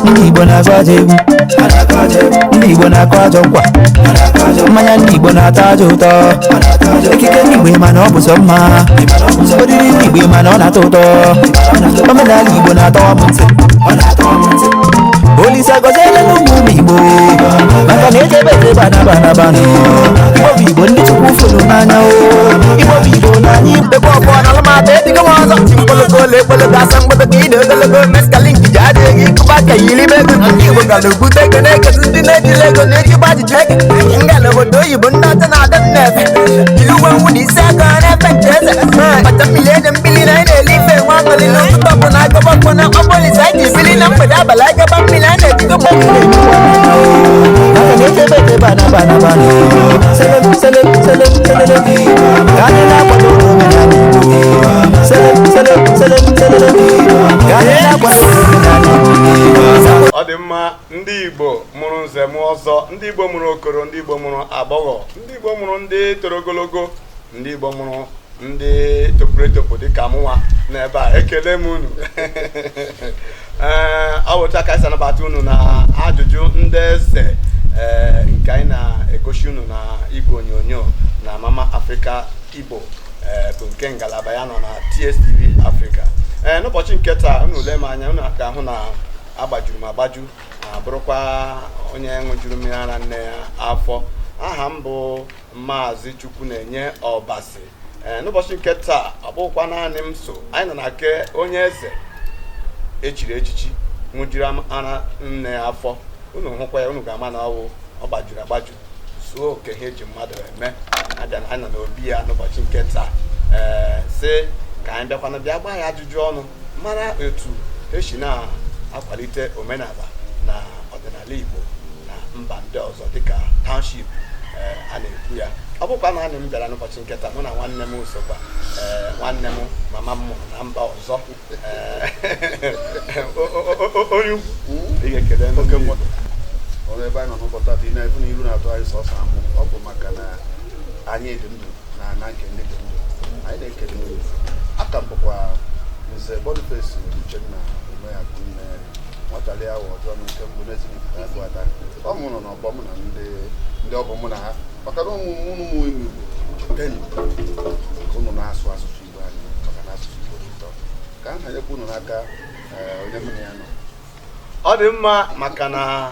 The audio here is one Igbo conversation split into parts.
Ndị Igbo na-agụ ajọ egwu, ndị Igbo na-akụ ajọ nkwa, mmanya ndị Igbo na-atọ ajọ ụtọ, ekike ndị Igbo mana ọ bụ sọ mma, oriri ndị Igbo mana ọ na-atọ ụtọ, omenala Igbo na-atọ m ntị. Olise agọziela n'ụmụ ụmụ Igbo maka na ejebe ejebe anaba anaba nụ. Igbo bụ Igbo, ndị Chukwu fụrụ n'anya o. Igbo bụ Igbo n'anya. Ekwe ọfọ na alụmatụ edigo m ọzọ mkpologo ole ekpologo asa mgbado ka ị na ogologo meskalink ji adịghị ịkụba ka yiri ego. Ndị Igbo gara bute ego na-ekezi ndị na-ejila ego na-ejigba ajụjụ eke nga n'obodo oyibo. Ndị ọcha na-adị m na-efe jiri uwe nwụ na isi aka na-efe nche eze kpacha mmiri eje mmiri na anyị na-eli ife nwe aṅụrị n'ụtụtụ ọbụ na agaba ọkpọ na ọbọlisi anyị ji bili na mgbede abalị agaba mmiri anyị na-ejigo maka na ejebe ejebe anaba anaba nụ. Sele sele sele selele, ka anyị na-akwado omenala Igbo. Sele sele sele selele, ka anyị na-akwado omenala Igbo. Ọ dị mma. Ndị Igbo mụrụ nze mụọ ọzọ, ndị Igbo mụrụ okoro, ndị Igbo mụrụ agbọghọ, ndị Igbo mụrụ ndị toro ogologo, ndị Igbo mụrụ ndị topụrụ etopụ dịka mụnwa n'ebe a, ekele m unu. Ee, ọ bụ otu aka anyị si anabata unu na ajụjụ ndị eze, ee, nke anyị na-egosi unu na igwe onyonyo na Mama Africa Igbo, ee, bụ nke ngalaba ya nọ na TSTV Africa. Ee, n'ụbọchị nke taa, unu lee m anya, unu ga-ahụ na agbajuru m agbaju ma bụrụkwa onye ṅụjuru mmiri ara nne ya afọ. Aha m bụ Maazị Chukwu na-enye Ọbasi. Ee, n'ụbọchị nke taa, ọ bụghịkwa naanị m so. Anyị nọ na ke onye eze echiri echichi ṅụjuru ara nne ya afọ. Unu hụkwa ya, unu ga-ama na ọwụ ọ gbajuru agbaju zuo oke ihe eji mmadụ eme. Abịa anyị nọ n'obi ya n'ụbọchị nke taa, ee, sị ka anyị bịakwana bịa gbaa ya ajụjụ ọnụ, mara etu esi na-akwalite omenala na ọdịnala Igbo na mba ndị ọzọ dịka township, ee, a na-ekwu ya. Ọ bụkwa naanị m bịara n'ụbọchị nke taa, mụ na nwanne m sokwa, ee, nwanne m mama m mụrụ na mba ọzọ. Ee, onye ukwu, ị ga-ekele ndị Oke Igbo. nwa. Ọrụ ebe anyị nọ n'ụbọchị taa, ị na-efu na iru na-atụ anyị sọsọ amụ. Ọ bụ maka na anyị dị ndụ na ana nke ndị dị ndụ. Anyị na-ekele unu. Aka m bụkwa Nze Boniface Uchenna Umeakunne, nwatali ahụ ọjọọ nke mbụ n'Ezinifite Agụata. Ọ mụ nọ n'ọgbọ mụ na ndị ọ bụ mụ na ha, maka na ụmụ ụmụ ụmụ Igbo chetenu ka unu na-asụ asụsụ Igbo anyị, maka na asụsụ Igbo dị ụtọ. Ka m hanyekwa unu n'aka, onye mụ na ya nọ. Ọ dị mma, maka na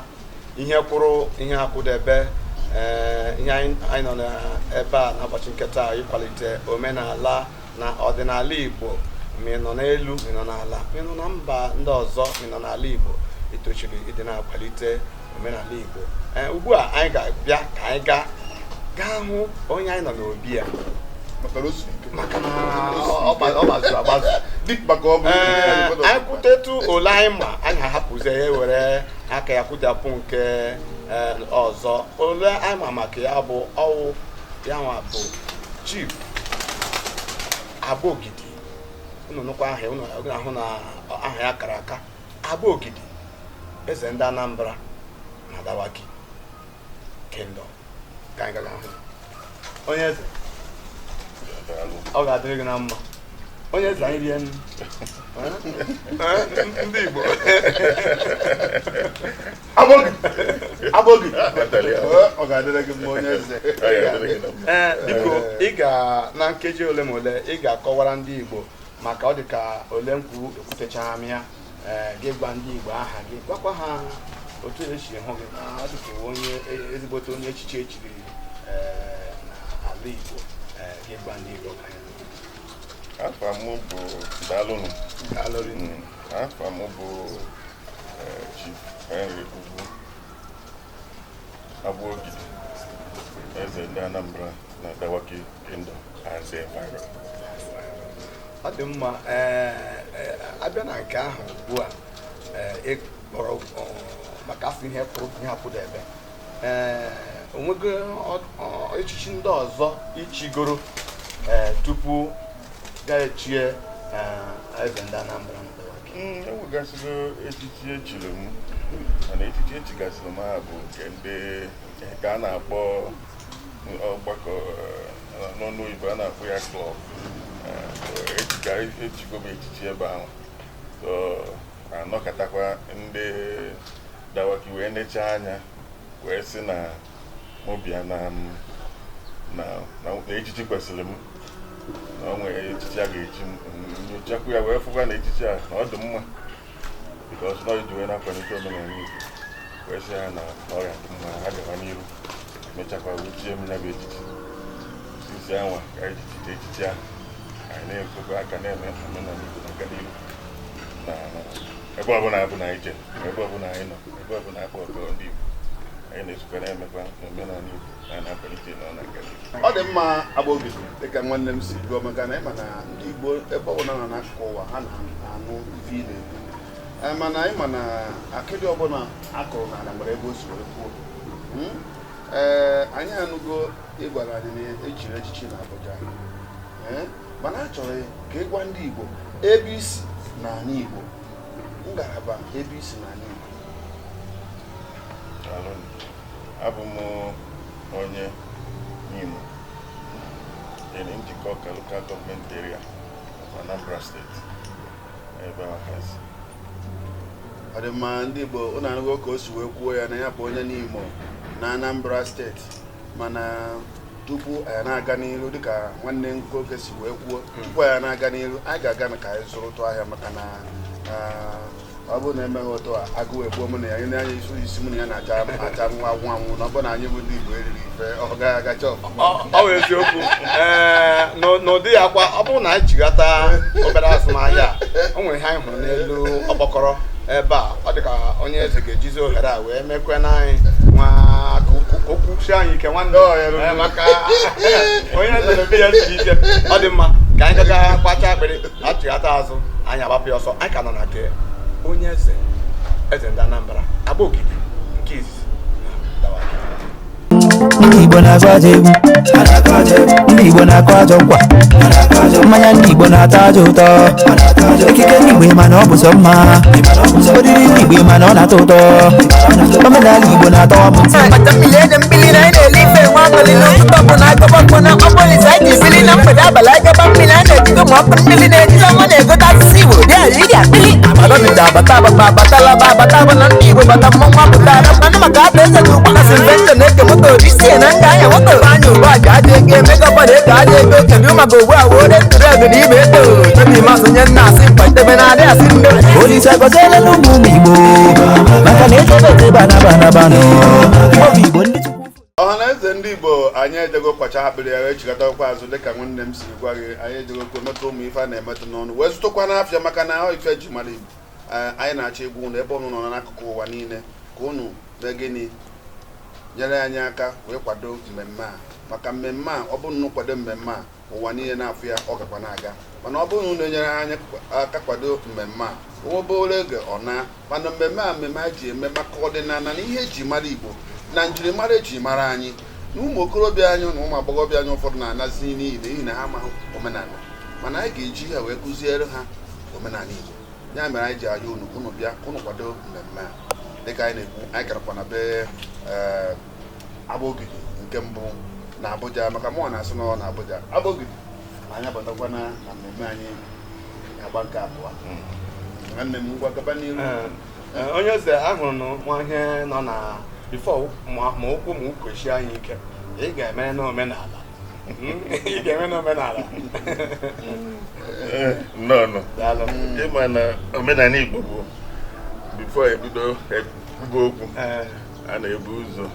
ihe kwụrụ ihe akwụdebe. Ee, ihe anyị nọ n'ebe a n'ụbọchị nke taa ịkwalite omenala na ọdịnala Igbo. Ma ị nọ n'elu, ma ị nọ n'ala, ma ị nọ na mba ndị ọzọ, ma ị nọ n'ala Igbo, itochiri ịdị na-akwalite omenala Igbo. Ee, ugbu a anyị ga-abịa ka anyị gaa gaa hụ onye anyị nọ n'obi ya. Maka na o siri ike. Maka na ọ gbazuru agbazu. Dị maka ọ bụ Ee, anyị kwutetu ole anyị ma anyị ahapụzie ya were aka ya kwụdapụ nke, ee, ọzọ. Ole anyị ma maka ya bụ ọwụ ya nwa bụ Chief Agbogidi. Unu nụkwa aha ya, unu ahụ na aha ya kara aka. Agbogidi, eze ndị Anambra na Dawaki Kingdom. Ka anyị gaga hụ onye eze. Ọ ga-adịrị gị na mma, onye eze. Anyị rie nri. Ee, ndị Igbo. Abọgị abọgị, ọ ga-adịrị gị mma, onye eze. Ee, biko, ị ga na nkeji ole ma ole ị ga-akọwara ndị Igbo, maka ọ dị ka ole m kwuru ekwutechara m ya. Ee, gị gwa ndị Igbo aha gị, gwakwa ha otu esi hụ gị na ọ dị ka iwu onye ezigbote onye echichi echiri, ee, n'ala Igbo. Ee, gị gwa ndị Igbo ka anyị nụ. Afa m bụ, daalụnụ. Daalụ rinne. Afa m bụ Chief Henry Ugwu Agbogidi, eze ndị Anambra na Dawaki Kingdom and the environ. Ọ dị mma. Ee, ee, abịa na nke ahụ ugbu a, ee, ị kpọrọ maka afọ ihe kwụrụ ihe akwụdebe, ee, onwego echichi ndị ọzọ ichigoro, ee, tupu ga-echie, ee, eze ndị Anambra na Dawaki? Enwegasịgo echichi echiri m, mana echichi echigasịrị m a bụ nke ndị nke a na-akpọ ọgbakọ, n'ọnụ oyibo a na-akpọ ya club. Echigo m echichi ebe ahụ, so anọkọtakwa ndị Dawaki wee nechaa anya wee sị na mụ bịa na na na echichi kwesịrị m, na o nwere echichi a ga-echi m. Nyochakwu ya wee fụkwa na echichi a na ọ dị mma, because na iji wee na-akwalite omenala Igbo, wee sị ha na ọ ya dị mma, ha gaba n'iru. Mechakwa wee chie m ya bụ echichi. Sisi anwa ka anyị ji echichi ahụ, anyị na-ekwekwa aka na-eme omenala Igbo na aga n'iru na ebe ọbụla abụ na anyị jere, ebe ọbụla anyị nọ, ebe ọbụla akpọ ọkọ ndị Igbo, anyị na-esokwa na-emekwa n'omenala Igbo na na-akwalite na ọ na-aga n'iru. Ọ dị mma, Agbogidi, dịka nwanne m si gụọ, maka na ịma na ndị Igbo ebe ọbụla nọ n'akụkụ ụwa, ha na-anụ ife ị na-ekwu. Mana ịma na akịdị ọbụla akụrụ n'ala nwere ebe o si wee kwuo. Ee, anyị anụgo ịgwara anyị na echiri echichi na Abuja. Ee, mana a chọrọ ka ịgwa ndị Igbo ebe isi n'ala Igbo, ngalaba ebe isi n'ala Igbo. Daalụ. Abụ m onye Nimo dị na Njikọka Local Government Area of Anambra State, ebe ahụ ka si. Ọ dị mma. Ndị Igbo, ụnụ anụgo ka o si wee kwuo ya na ya bụ onye N'Imo na Anambra Steeti. Mana tupu anyị na-aga n'iru, dịka nwanne m nwoke si wee kwuo, tupu anyị na-aga n'iru, anyị ga-aga na ka anyị zụrụtụ ahịa, maka na ọ bụrụ na emeghị otu a, agụụ egbuo mụ na ya. Anyị na-anya isi isi mụ na ya na-acha acha nwa anwụ anwụ, na ọ bụrụ na anyị bụ ndị Igbo eriri ife, ọ gaghị agacha ọfụma. Ọ bụ eziokwu. Ee, n'ụdị ya kwa, ọ bụrụ na anyị jighata obere azụmahịa a, o nwere ihe anyị hụrụ n'elu ọkpọkọrọ ebe a. Ọ dị ka onye eze ga-ejizi ohere a wee mekwe na anyị nwa ka okwu sie anyị ike, nwanne. Ee, maka onye eze na-eme ya siri ike. Ọ dị mma ka anyị gaga kwacha akpịrị, achịghata azụ, anyị agbapụ ya ọsọ. Anyị ka nọ na nke onye eze, eze ndị Anambra, Agbogidi nke izizi na Dawaki. Ndị Igbo na-agụ ajọ egwu, ndị Igbo na-akụ ajọ nkwa, mmanya ndị Igbo na-atọ ajọ ụtọ, ekike ndị Igbo mana ọ bụ sọ mma, oriri ndị Igbo mana ọ na-atọ ụtọ, omenala Igbo na-atọwa m ntị. Bata mmiri ede mmiri na anyị na-eli ife nwa abalị n'ụtụtụ ọbụ na agaba mkpọ na ọbọlịs anyị ji bili na mgbede abalị agaba mmiri a na-ejigo ma ọkụ mmiri na-ejila nwa na-egote asụsụ Igbo dị ala ịdị akpịlị agbadọdịda abata abata abatalaba abata abụ na ndị Igbo bata mmọnwụ apụtara mmanụ maka abụ eze na ụgbọ na silvesta na-eke moto risie na nga anya moto anya ugbu a ji aja ego emego ọbọdụ ego aja ego. Kedu maka ugbu a wore ntụrụ ego na ime eto chebi masụ nye nna asị mkpa na adị asị ndo. Olise gọziela n'ụmụ ụmụ Igbo, maka na echebe echebe anaba anabanụ ọ bụ Igbo ndị Chukwu. Ọha na eze ndị Igbo, anyị ejego kwacha akpịrị ya wee chịkọtakwa azụ. Dịka nwanne m si gwa gị, anyị ejegokwa metụ ụmụ ife a na-emetụ n'ọnụ wee zụtụkwa n'afịa, maka na ọ ife ji mara Igbo. Anyị na-achọ egwu ụnụ ebe ụnụ nọ n'akụkụ ụwa niile, ka ụnụ mee gịnị? Nyere anyị aka wee kwado mmemme a, maka mmemme a, ọ bụrụ na unu kwado mmemme a, ụwa niile na-afụ ya, ọ gakwa na-aga. Mana ọ bụrụ na unu enyere anyị aka kwado mmemme a, obere oge ọ na. Mana mmemme a, mmemme a ji eme maka ọdịnala na ihe eji mara Igbo na njirimara eji mara anyị na ụmụ okorobịa anyị na ụmụ agbọghọbịa anyị ụfọdụ na-anazi n'iyi n'ihi na ha amaghị omenala. Mana anyị ga-eji ha wee kụziere ha omenala Igbo. Ya mere anyị ji ayọ unu, unu bịa ka unu kwado mmemme a. Dịka anyị na-ekwu, anyị garakwa na be Agbogidi nke mbụ na Abuja, maka mụnwa na-asị na ọ na Abuja. Agbogidi, anyị abatakwana na mmemme anyị agba nke abụọ. Nwanne m, ngwa, gaba n'iru. Ee, onye eze, ahụrụ na nwa ihe nọ na before ma ụkwụ ma ụkwụ echi anyị ike, ị ga-eme n'omenala. Ị ga-eme n'omenala. Ee, nnọọ. Daalụ. Ịma na omenala Igbo bụ before ebido ekwugo okwu, a na-ebu ụzọ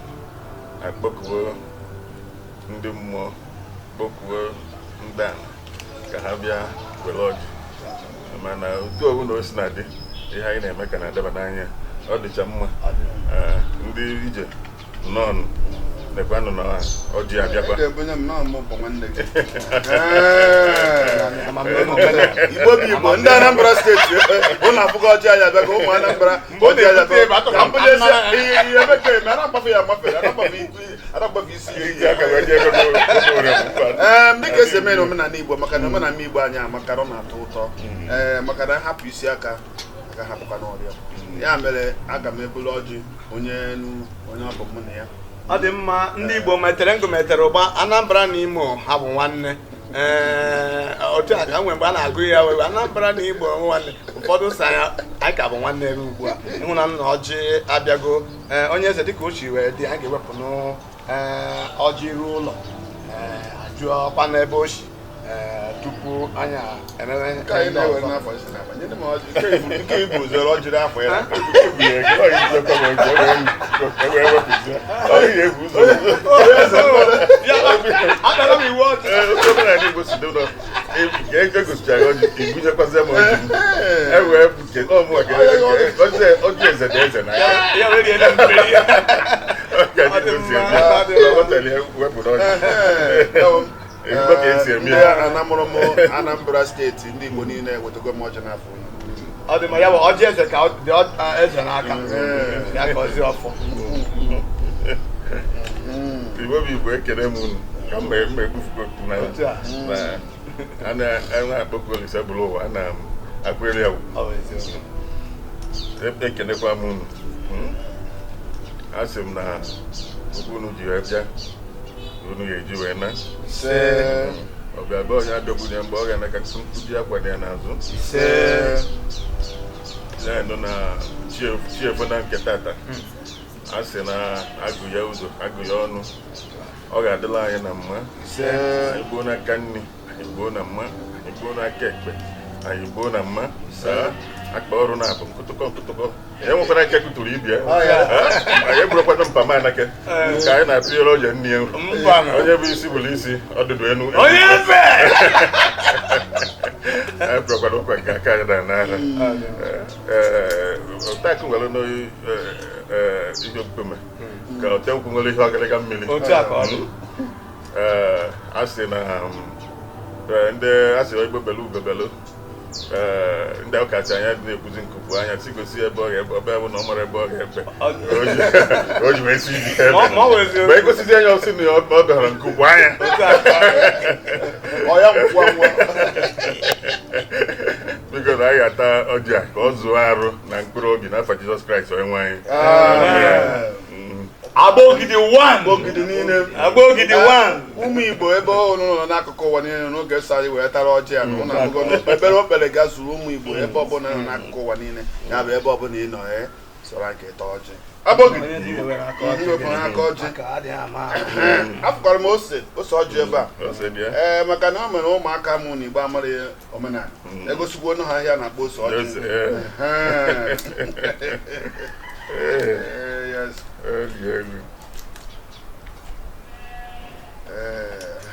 akpọkuo ndị mmụọ, kpọkuo ndị ala ka ha bịa were ọjị. Mana otu ọbụla o si na dị, ihe anyị na-eme ka na-adaba n'anya, ọ dịcha mma. Ee, ndị ije, nnọọ, nekwanụ na ọjị abịakwa. Ị ga-ebunye m nọọ, mụ bụ nwanne gị. Amamihe na omenala. Igbo bụ Igbo, ndị Anambra Steeti, ụnụ afụgo ọjị anyị abịago. Ụmụ Anambra, ọjị anyị abịago. Ka m bunyezie ihe ihe bekee ma ana-agbafe ya amafe, ana-agbafe isi ya. Iji aka wee jee ego n'obodo. Ee, dịka esi eme n'omenala Igbo, maka na omenala Igbo anyị amaka, ọ na-atọ ụtọ. Ee, maka na hapụ isi aka aga hapụkwa n'ọrịa. Ya mere aga m ebulu ọjị onye elu onye ọ bụ mụ na ya. Ọ dị mma. Ndị Igbo metere ngụ, metere ụgba. Anambra na Imo ha bụ nwanne. Ee, otu a ka nwee mgbe a na-agụ ya wee Anambra na Igbo nwanne. Ụfọdụ sị anyị anyị ka bụ nwanne ebe ugbu a ịhụ na nna ọjị abịago. Ee, onye eze, dịka o si wee dị, anyị ga-ewepụ nụ ee ọjị ruo ụlọ, ee ajụọkwa n'ebe o si, ee tupu anyị emewe Nke anyị ndị na-ewe ọzọ. n'afọ isi na-abanye. Nye m ọjị. Nke ibu zere ọjị n'afọ ya. Ebu ya ego, ọ yi jekwa m ọjị, e wee wepụzie. Ọ yi ebu ụzọ. Ya, adara m iwu ọjị. Ee, otu omenala Igbo si dị ụlọ, nke egosichara ọjị, ibunyekwazie m ọjị m. E wee nke ọ mụnwa ka ọjị eze dị eze n'aka. Ya wee rie na mmeri ya. Ọ ka ndị Igbo si eme. Ọ dị mma. Ọ ghọtara ihe wepụrụ ọjị. Ezigbo ka esi eme Ndị ya. anamụrụ m Anambra Steeti, ndị Igbo niile ewetago m ọjị n'afọ unu. Ọ dị mma, ya bụ ọjị eze ka ọ dị eze n'aka ya ka ọzi ọfọ. Igbo bụ Igbo, ekele m unu ka m ma ekwufugo okwu na Otu a. na a na-akpọku Olise bụrụ ụwa, a na-akwere ya ugwu. Ọ bụ eziokwu. Ekenekwa m unu. A sị m na okwu unu ji wee bịa, unu ga-eji wee na Ise. ọ bịa be onye abịagbunye mgbe ọ ga-eme ka mkpuji akwa dị ya n'azụ. Ise. Na-enụ na chiefo na nke tata, a sị na agụ ya ụzọ, agụ ya ọnụ, ọ ga-adịla anyị na mma. Ise. Anyị gbuo n'aka nri, anyị gbuo na mma. Anyị gbuo n'aka ekpe, anyị gbuo na mma. Akpa ọrụ na-abụ nkụtụkọ nkụtụkọ, e nwekwara ike kụtụrụ ibie. Anyị egburekwana mpa m anake ka anyị na-apịnyere oje nne ya nru. Mba. Onye bụ isi bụrụ isi ọdụdụ enu. Onye eze. Anyị bụrụkwara ụkwa nke aka anyị na n'ara. Ee, otakụ nwere ihe okpukpe ka otenkwụ nwere ihe ọgịrịga mmiri. Otu a ka ọ dị. Ee, a sị na ndị a sị igbo belu ugobelu, ee ndị ọkacha anya dị na-ekwuzi nkukwu anya si gosi ebe ọ ga-ebe ọbịa bụ na ọ mara ebe ọ ga-ebe o ji wee si ike ebe Ma ọ bụ eziokwu. mgbe egosizi anya ọsị na ọ dọrọ nkukwu anya. Otu a ka ọ dị. Ọ ya ngwa ngwa. Biko na anyị ga-ata ọjị a ka ọ zụọ arụ na mkpụrụ obi n'afọ Jizọs Kraịst onye nwe anyị. Agbogidi one. Ogidi niile. Agbogidi one. Ụmụ Igbo, ebe unu nọ n'akụkụ ụwa niile n'oge sọ anyị wee tara ọjị a na ụnụ anụgo na ekpere o kpere ga zuru ụmụ Igbo ebe ọbụla nọ n'akụkụ ụwa niile. Ya bụ, ebe ọbụla ị nọ, e sọrọ anyị ka ịta ọjị. Agbogidi. Onye eze were aka ọjị. Wepụrụ aka ọjị. Maka adịghị ama. Afụkwara m ose ose ọjị ebe a. Ose dị ya. Ee, maka na o mere ụmụaka mụ na Igbo amara ihe omenala egosikwa onu ha ihe a na-akpọ ose ọjị. Ose, ee. Ehe. Ee, yes. Ọ dị egwu.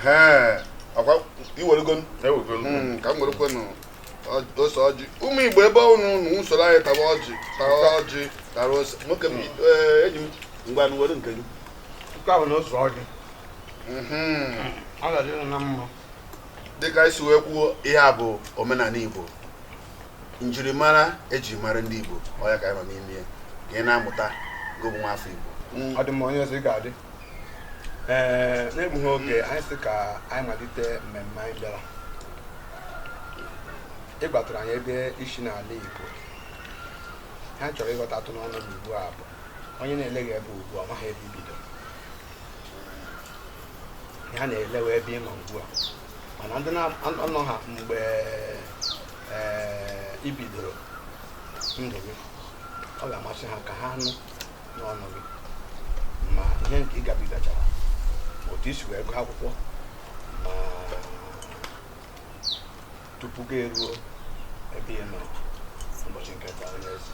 Ee, ọkwa iwerego. Ewegolu. Ka m werekwenụ ose ọjị. Ụmụ Igbo, ebe unu unu usoro anyị taba ọjị, tara ọjị, tara ose. Nwoke m, ee, enyi m, ngwa nụ, were nke gị. Nke a bụ na ose ọjị. Ọ ga-adịrị na mma. Dịka anyị si wee kwuo, ihe a bụ omenala Igbo, njirimara eji mara ndị Igbo. Ọ ya ka anyị nọ n'ime ya, ka ị na-amụta gị bụ nwa afọ Igbo. Ọ dị mma, onye ọzọ, ị ga-adị. Ee, n'egbughị oge, anyị sị ka anyị malite mmemme anyị bịara. Ị gwatara anyị ebe isi n'ala Igbo. Ha chọrọ ịghọta atụ n'ọnụ gị ugbu a bụ onye na-ele gị ebe ugbu a, ọ maghị ebe ibido. Ha na-elewe ebe ị nọ ugbu a, mana ndị na-anọ ha mgbe ee i bidoro ndụ gị, ọ ga-amasị ha ka ha nụ n'ọnụ gị ma ihe nke ị gabigachara, ma otu isi wee gụọ akwụkwọ, ma tupu gị eruo ebe ị nọ ụbọchị nke taa, onye eze.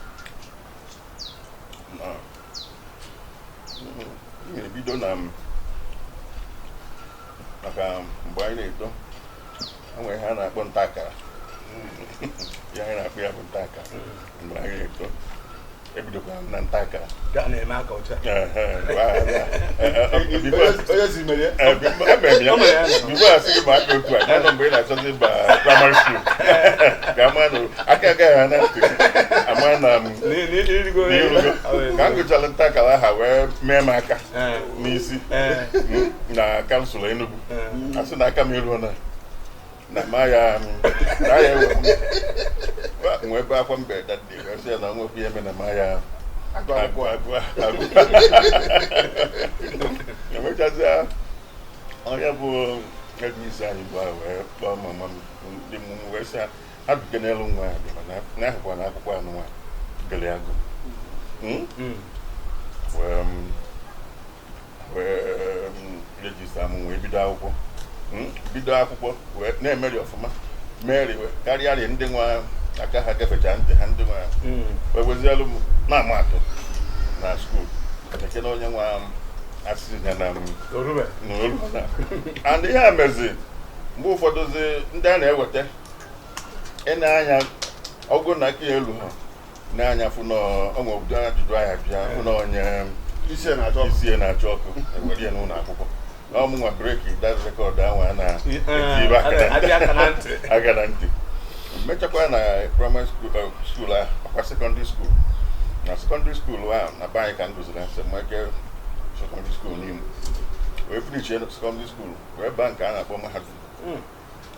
Na m ga-ebido na m maka mgbe anyị na-eto, e nwere ihe a na-akpọ nta akara. Ihe anyị na-akpọ ya bụ nta akara. Mgbe anyị na-eto, ebidokwara m na nta akara. Gaa na-eme aka otu a. Onye zi mere ya? Emere m ya before asị gị ma aka otu a ya nọ. Mgbe ị na-achọzi ịba primary school, ka ama na aka agaghị ha na ntị, ama na m N'irigo. n'irugo ka m gụchala nta akara aha wee mee m aka n'isi na council Enugu, a sị na aka m eruo na na ma ya na ya ewe m nwee ebe akwa mbe dade wee sị ya na nwekwa ihe eme na ma ya agụ agụ akwụkwọ. Agụ agụ emechazịa onye bụ Headmistress anyị bụ ahụ wee kpọọ mama m, ndị m wee sị ha ha bike n'elu nwa ya bịara na ahụkwa na akwụkwọ anụ nwa gere agụ. Wee wee register m, wee bido akwụkwọ. Bido akwụkwọ wee na-emeri ọfụma, meri karịa rị ndị nwa aka ha gafecha ntị ha, ndị nwa wee wezielu m na-ama atụ na school eke na onye nwa asị ya na m Orube. N'olu na and ihe a mezi mgbe ụfọdụzi ndị a na-eweta ị na-anya ọgụ na aka elu ha na-anya fụ na onwe obodo ajụjụ ahịa bịa fụ na onye isi ya na-achọ ọkụ. Isi ya na-achọ ọkụ, ewere ya n'ụlọ akwụkwọ na ọmụnwa break that record ahụ a na-etibe Adị aka na ntị. Aka na ntị. Mechakwa na primary school, school ahụ, ọkwa secondary school, na secondary school ahụ na be anyị ka m gụziri na St. Michael Secondary School n'Imo, wee finish secondary school, wee baa nke a na-akpọ mahadum.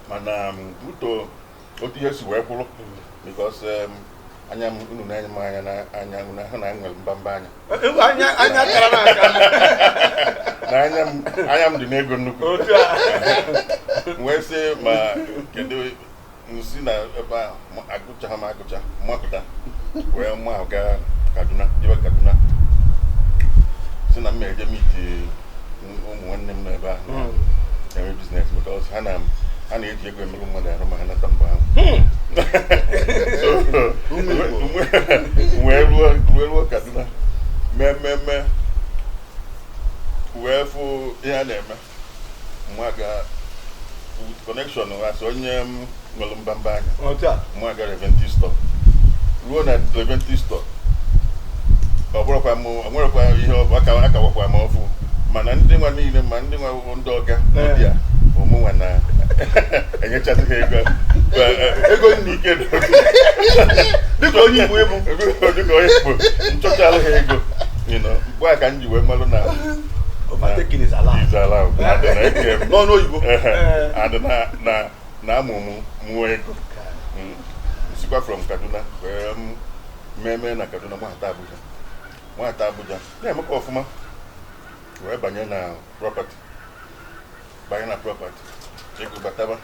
Mana uto otu ihe si wee kwụrụ, because anya m, unu na-anya m anya na anya unu ahụ na nwere mbamba anya. Anya anya kara na aka. Na anya m, anya m dị n'ego nnukwu. Otu a. Wee sị ma kedu nsi na ebe ahụ agụcha ha m agụcha mapụta wee mụ gaa Kaduna, jebe Kaduna, si na m eje meet ụmụ nwanne m n'ebe ahụ na-eme business, because ha na-eji ego emerụ mmadụ arụ ma ha nata mgbe ahụ. So Ụmụ Igbo. Wee ruo Kaduna, mee mmemme, wee fụ ihe a na-eme, mụ aga with connection asị onye m nwere mbamba anya. Otu a. Mụ aga Leventis store, ruo na Leventis store, ọ bụrụkwa m o nwerekwa ihe ọ bụ aka akawakwa m ọfụ, mana ndị nwa niile, ma ndị nwa bụ ndị ọga ndị a, ụmụnwa na enyechasị ha ego Ego n'ike. Dịka onye Igbo ịbụ. Dịka onye Igbo, nchọchalụ ha ego. Mgbe a ka m ji wee malụ na Overtaking is allowed. Is allowed. And na eke m n'ọnụ oyibo. And na amụ m mụọ ego. Sikwa from Kaduna wee m mmemme na Kaduna, nwata Abuja, nwata Abuja na-emekwa ọfụma, wee banye na property, banye na property, ego bataba.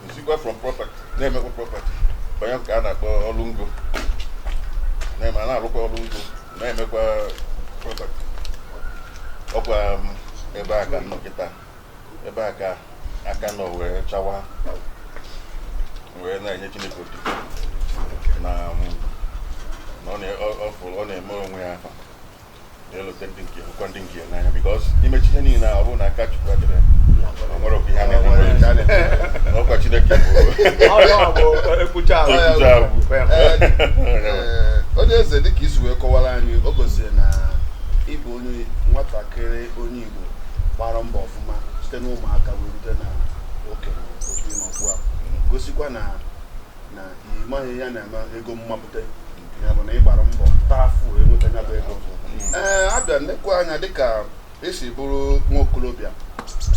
Nsikwa from property na-emekwa property, banye ka a na-akpọ ọrụ ngo, na-eme, na-arụkwa ọrụ ngo, na-emekwa property. Ọkwa m ebe a ka m nọ kịta, ebe a ka aka nọ wee chawa, wee na-enye Chineke otuto na na ọ fụrụ ọ na-eme onwe ya afa, na-elote ndị nke hụkwa ndị nke ya n'anya, because imechi ihe niile a, ọ bụrụ na aka Chukwu adịrị ya, o nwere okwu ihe a na-eme. Na ọkwa Chineke bụ Ọ bụ ekwucha ahụ. Ekwucha agwụ. Ee, onye eze, dịka isi wee kọwara anyị, o gosiri na ịbụ onye nwatakịrị onye Igbo gbara mbọ ọfụma site n'ụmụaka wee rute na okenye otu ị nọ ugbu a, gosikwa na ị maghị ya na-eme ego mmapụta ya bụ na ị gbara mbọ taa afụ wee nweta ya bụ ego. Ee, abịa nnekwu anya dịka esi bụrụ nwa okorobịa,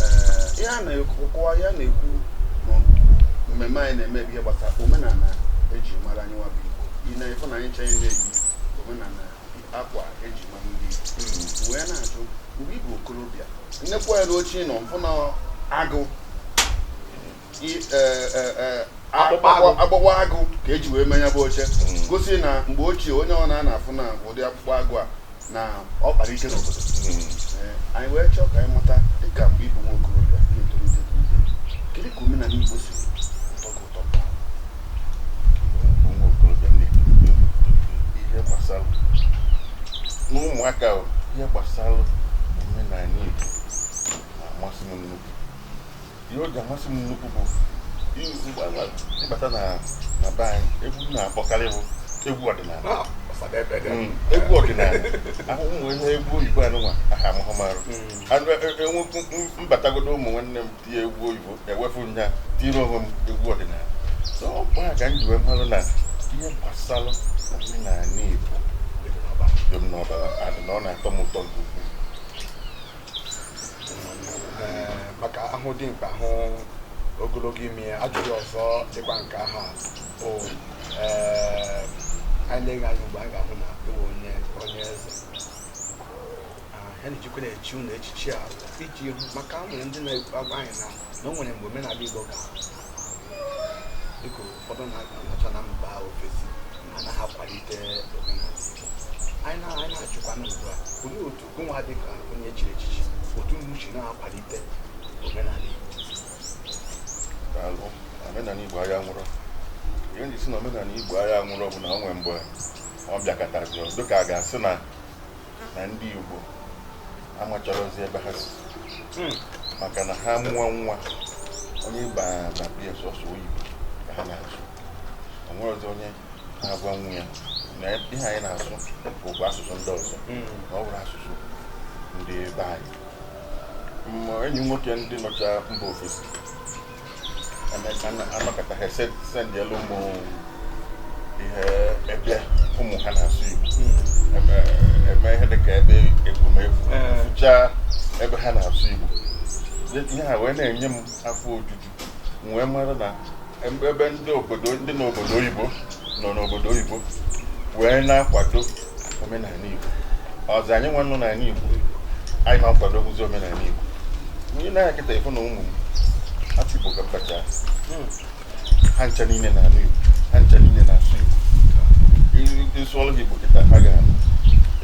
ee, ihe a na-ekwu ya na-ekwu na mmemme anyị na-eme bụ ihe gbasara omenala eji mara anyị nwa bụ Igbo. Ị na-efu na anyị chọrọ na-eyi omenala akwa eji mara ndị Igbo, wee na-ajụ, mgbe ị bụ okorobịa, nnekwu ya n'oche ị nọ mfụ na agụ Akpụkpọ agụ. Akpụkpọ agụ ka eji wee mee ya bụ oche, gosi na mgbe ochie onye ọ na-afụ na ụdị akpụkpọ agụ a na ọ kpara ike n'obodo. Ee, anyị wee chọọ ka anyị mata, dịka mgbe ị bụ nwa okorobịa na-etolite etolite, kedu ka omenala Igbo si ụtọ gị ụtọ mgbe ahụ? Ụmụ nwa okorobịa na-etolite etolite, ihe gbasara n'ụmụaka o, ihe gbasara omenala Igbo na-amasị m nnukwu. Ihe o ji amasị m nnukwu bụ mgbe ịbata na be anyị, egwu m na-akpọkarị bụ egwu ọdịnala. Ah, Ọsadebe dị. Egwu ọdịnala ahụ, ụmụ ihe egwu oyibo anụnwa aha amụhụmarụ enwe mbatagodo ụmụ nwanne m tinye egwu oyibo, ewefu nya tiri onwe m egwu ọdịnala. So ọ bụ a ka m ji wee marụ na ihe gbasara omenala Igbo dị m n'ọbara adị na ọ na-atọ m ụtọ nke ukwuu. Ee, maka ahụ dị mkpa ahụ ogologo imi ya. Ajụjụ ọzọ dịkwa nke ahụ a bụ, ee, anyị leghị anya ugbo, anyị ga-ahụ na ịwụ onye eze. Ya na-ejikwa na-echi unu echichi a iji hụ maka nwere ndị na-agwa anyị na o nwere mgbe omenala Igbo ga dịka ụfọdụ na-anọcha na mba ofesi anaghị akwalite omenala Igbo. Anyị na-ajụkwana ugbu a, olee otu gụnwa dịka onye echiri echichi, otu unu si na-akwalite omenala Igbo? Daalụ. Omenala Igbo agha nwụrụ. Ihe nji si na omenala Igbo agha nwụrụ bụ na o nwee mgbe ọ bịakọtazi dịka a ga-asị na ndị Igbo amachọrọzi ebe ha si, maka na ha mụọ nwa onye ba na bia sọsọ oyibo ka ha na-asụ. O nwerezi onye na-agwa nwa ya na ihe anyị na-asụ bụkwa asụsụ ndị ọzọ, na ọ bụrụ asụsụ ndị be anyị. Enyi m nwoke ndị nọcha mba ofesi anọkọta ha sendịelu ụmụ ihe ebe ụmụ ha na-asụ Igbo, eme ihe dịka ebe egwumegwu fụchaa ebe ha na-asụ Igbo. Ihe ha wee na-enye m afọ ojuju, m wee mara na ebe ndị obodo ndị n'obodo oyibo nọ n'obodo oyibo wee na-akwado omenala Igbo. Ọzọ, anyị nwa nọ n'ala Igbo, anyị na-akwado ozi omenala Igbo. Onye na-anya kịta ịfụ na ụmụ m afọ Igbo ka kacha ha ncha niile na-anụ Igbo, ha ncha niile na-asụ Igbo. Ịsụọlụ ha Igbo kịta, ha ga-anụ,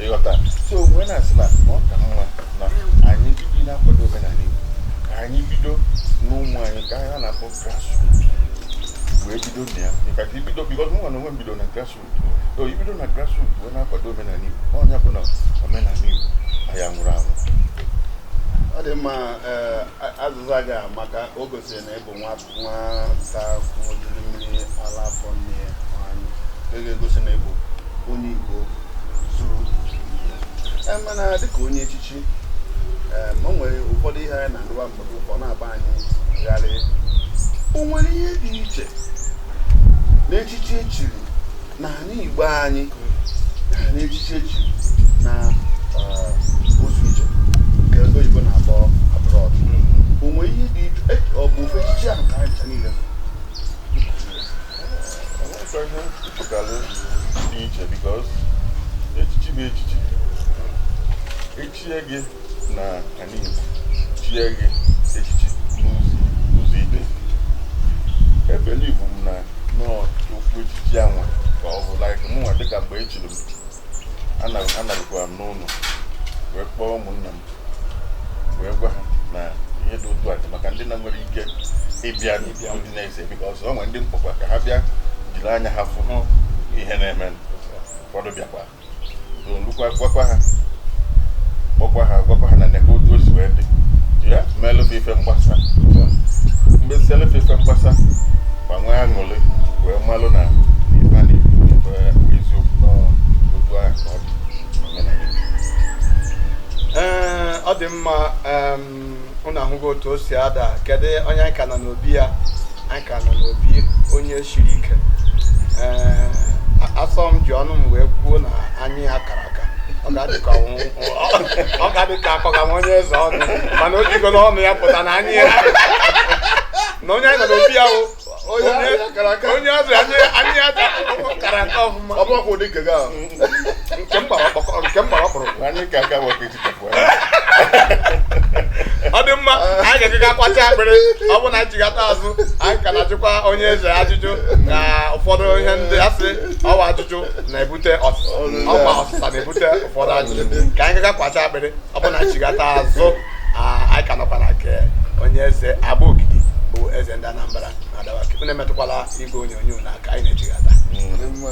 ịghọta? So wee na-asị na ọ ka mma na anyị bido na-akwado omenala Igbo, ka anyị bido n'ụmụ anyị, ka anyị na-akpọ grassroots wee bido na ya. In fact, ibido, because mụ nwa na onwe m bido na grassroots. So ibido na grassroots wee na-akwado omenala Igbo, ọnya bụ na omenala Igbo anyị anwụrụ anwụ. Ọ dị mma. Ee, azịza gị amaka. O gosiri na ị bụ nwa nwata ṅụjuru mmiri ala afọ nne ya anyị, nke ga-egosi na ị bụ onye Igbo zuru. Ee, mana dịka onye echichi, ee, o nwere ụfọdụ ihe anyị na-anụwa mgbe ụfọ na-agba anyị gharị. O nwere ihe dị iche n'echichi echiri na ala Igbo anyị na n'echichi echiri na ụzọ ije nke ndị oyibo na-akpọ abroad? O nwere ihe dị iche? Ọ bụ ofe echichi ahụ ka anyị ncha niile bụ? Enwekwa ihe pụtara dị iche, because echichi bụ echichi. Echie gị na ala Igbo, chie gị echichi n'ụzọ ụzọ ikpe, ebelieve m na nọọ okwu echichi anwa ka ọ bụ. Like mụnwa, dịka mgbe echiri m, anarụkwara m n'ụlọ wee kpọọ ụmụnna m wee gwa ha na ihe dị otu a dị, maka ndị na nwere ike ịbịa ndị na-eze, because o nwere ndị mkpọkwa ka ha bịa jiri anya ha fụ ihe na-eme. Ụfọdụ bịakwa. So lukwa gwakwa ha, kpọkwa ha, gwakwa ha na nekwa otu o si wee dị ya, meelụfe ife mgbasa, mgbe ife mgbasa ma nwee aṅụrị wee malụ na ife a na-ekwu ife bụ eziokwu, n'otu ahụ ka ọ dị n'omenala Igbo. Ee, ọ dị mma. Unu ahụgo otu o si ada. Kedu onye anyị ka nọ n'obi ya? Anyị ka nọ n'obi onye siri ike. Ee, asọ m ji ọnụ m wee kwuo na anyị ya kara aka. Ọ ga-adị ka akọga m onye eze ọnụ, mana o jigo n'ọnụ ya pụta na anyị ya na onye anyị nọ n'obi ya wụ Onye anyị ya kara aka. Onye ọzọ anyị ya kara aka ọfụma. Ọ bụrụkwa ụdị nke gị ahụ. Nke m gbara ọkpọkọ, nke m gbara ọkpụrụkpụ. Anyị ka aka nwoke echitepụ ya. Ọ dị mma. Anyị ga-ejega kwacha akpịrị. Ọ bụ na nchigata azụ, anyị ka na-ajụkwa onye eze ajụjụ na ụfọdụ ihe ndị asị ọwa ajụjụ na-ebute ọsịsa, ọkwa ọsịsa na-ebute ụfọdụ ajụjụ. Ka anyị gaga kwacha akpịrị. Ọ bụ na nchigata azụ, anyị ka nọkwa na nke onye eze Agba Ogidi, bụ eze ndị Anambra na Adawaki. Unu emetụkwala igwe onyonyo n'aka, anyị na-echigata. Ọ dị mma.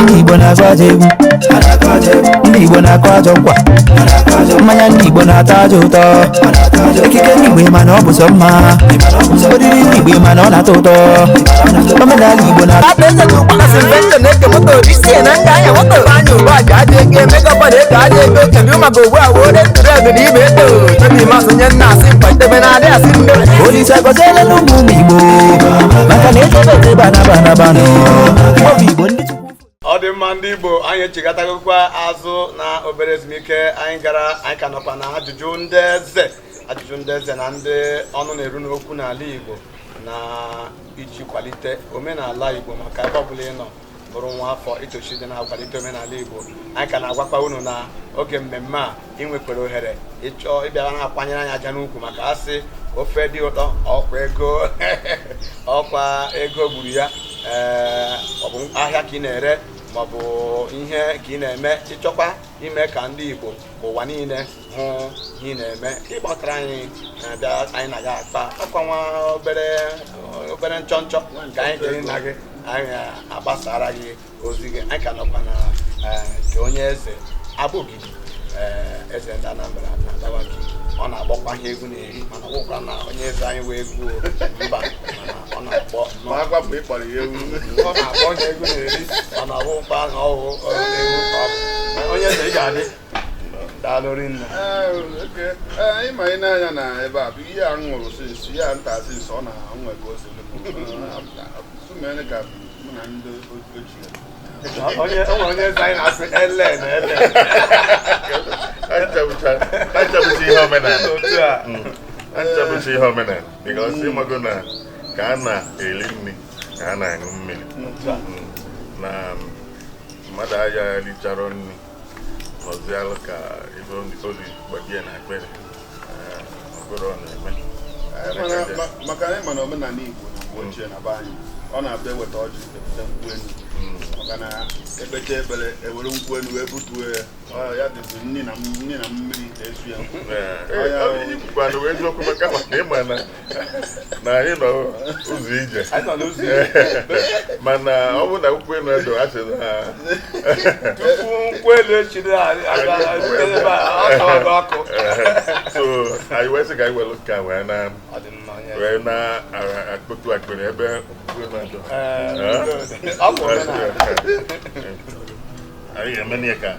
Ndị Igbo na-agụ ajọ egwu, ndị Igbo na-akụ ajọ nkwa, mmanya ndị Igbo na-atọ ajọ ụtọ, ekike ndị Igbo mana ọ bụ sọ mma, oriri ndị Igbo mana ọ na-atọ ụtọ, omenala Igbo na Papa eze bụ ụkpaka inventor na-eke moto isi na nga anya moto anya ugbu a ji adị ego emego ọbọdụ ego adị ego kedu maka ugbu a wee ore ntụrụ ego n'ime eto chebi masị nye nna asị mkpa itebe na-adị asị mbe. Olise agọziela n'ụmụ ụmụ Igbo, maka na echebe echebe anaba anabanụ ọ bụ Igbo ndị Chukwu. Ọ dị mma. Ndị Igbo, anyị echighatagokwa azụ na obere ezumike anyị gara. Anyị ka nọkwa na ajụjụ ndị eze, ajụjụ ndị eze na ndị ọnụ na-eru n'okwu n'ala Igbo, na iji kwalite omenala Igbo, maka ebe ọbụla ị nọ. Bụrụ nwa afọ itochi dị na-akwalite omenala Igbo. Anyị ka na-agwakwa unu na oge mmemme a, ị nwekwara ohere ịchọ ịbịara na-akwanyere anyị aja n'ukwu, maka asị ofe dị ụtọ, ọkwa ego, ọkwa ego gburu ya. Ee, ọ bụ ahịa ka ị na-ere, maọbụ ihe ka ị na-eme, ịchọkwa ime ka ndị Igbo ụwa niile hụ ihe ị na-eme, ịgbatara anyị na-abịa, anyị na ya akpa akwa nwa obere obere nchọ nchọ ka anyị jiri na gị, anyị agbasara gị ozi gị. Anyị ka nọkwa na nke onye eze Agbogidi, eze ndị Anambra na Dawaki. Ọ na-agbọkwa ihe egwu na-eri, mana ọ bụkwa na onye eze anyị wee egwu mba, mana ọ na-agbọ Ma akwa mgbe ị kpọrọ ya ewu. Ọ na-agbọ onye egwu na-eri, mana ọ bụkwa na ọwụ ewu ka ọ bụ. Onye eze, ị ga-adị. Daalụ rinne. Ee, okay. Ee, ịma ị na-anya na ebe a bụ ihe a m ṅụrụ since, ihe a nta since, ọ na-anwe ka o si sumere ka mụ na ndị ochie. Onye o nwere, onye eze anyị na-asị ele na ele. Anchabụcha ihe omenala. Otu a. Anchabụcha ihe omenala, because ịmago na ka a na-eri nri ka a na-aṅụ mmiri. Otu a. Na mmadụ agha richarọ nri nọzialụ ka ife oli gbajie na akpịrị. Ọ bụrụ ọ na-eme. Ee, maka anyị ma na omenala Igbo na mgbe ochie na be anyị, ọ na-abịa eweta ọjị, eweta nkwụ enu, maka na ekpecha ekpere, ewere nkwụ enu wee butuo ya. Ọ ya dịzi nri na nri na mmiri na-esu ya. Ikwukwanụ wee eziokwu, maka ịma na anyị nọ ụzọ ije. Anyị nọ n'ụzọ ije. Mana ọ bụrụ na nkwụ enu edo, a sị na Tupu nkwụ elu echiri aga ebe a, ọ tọọ ọkụ. So anyị wee sị ka anyị were ka wee na Ọ dị mma, onye wee na-akpọtu akpịrị ebe nkwụ enu edo. Ee, ọ bụ omenala. Anyị ga-eme ya ka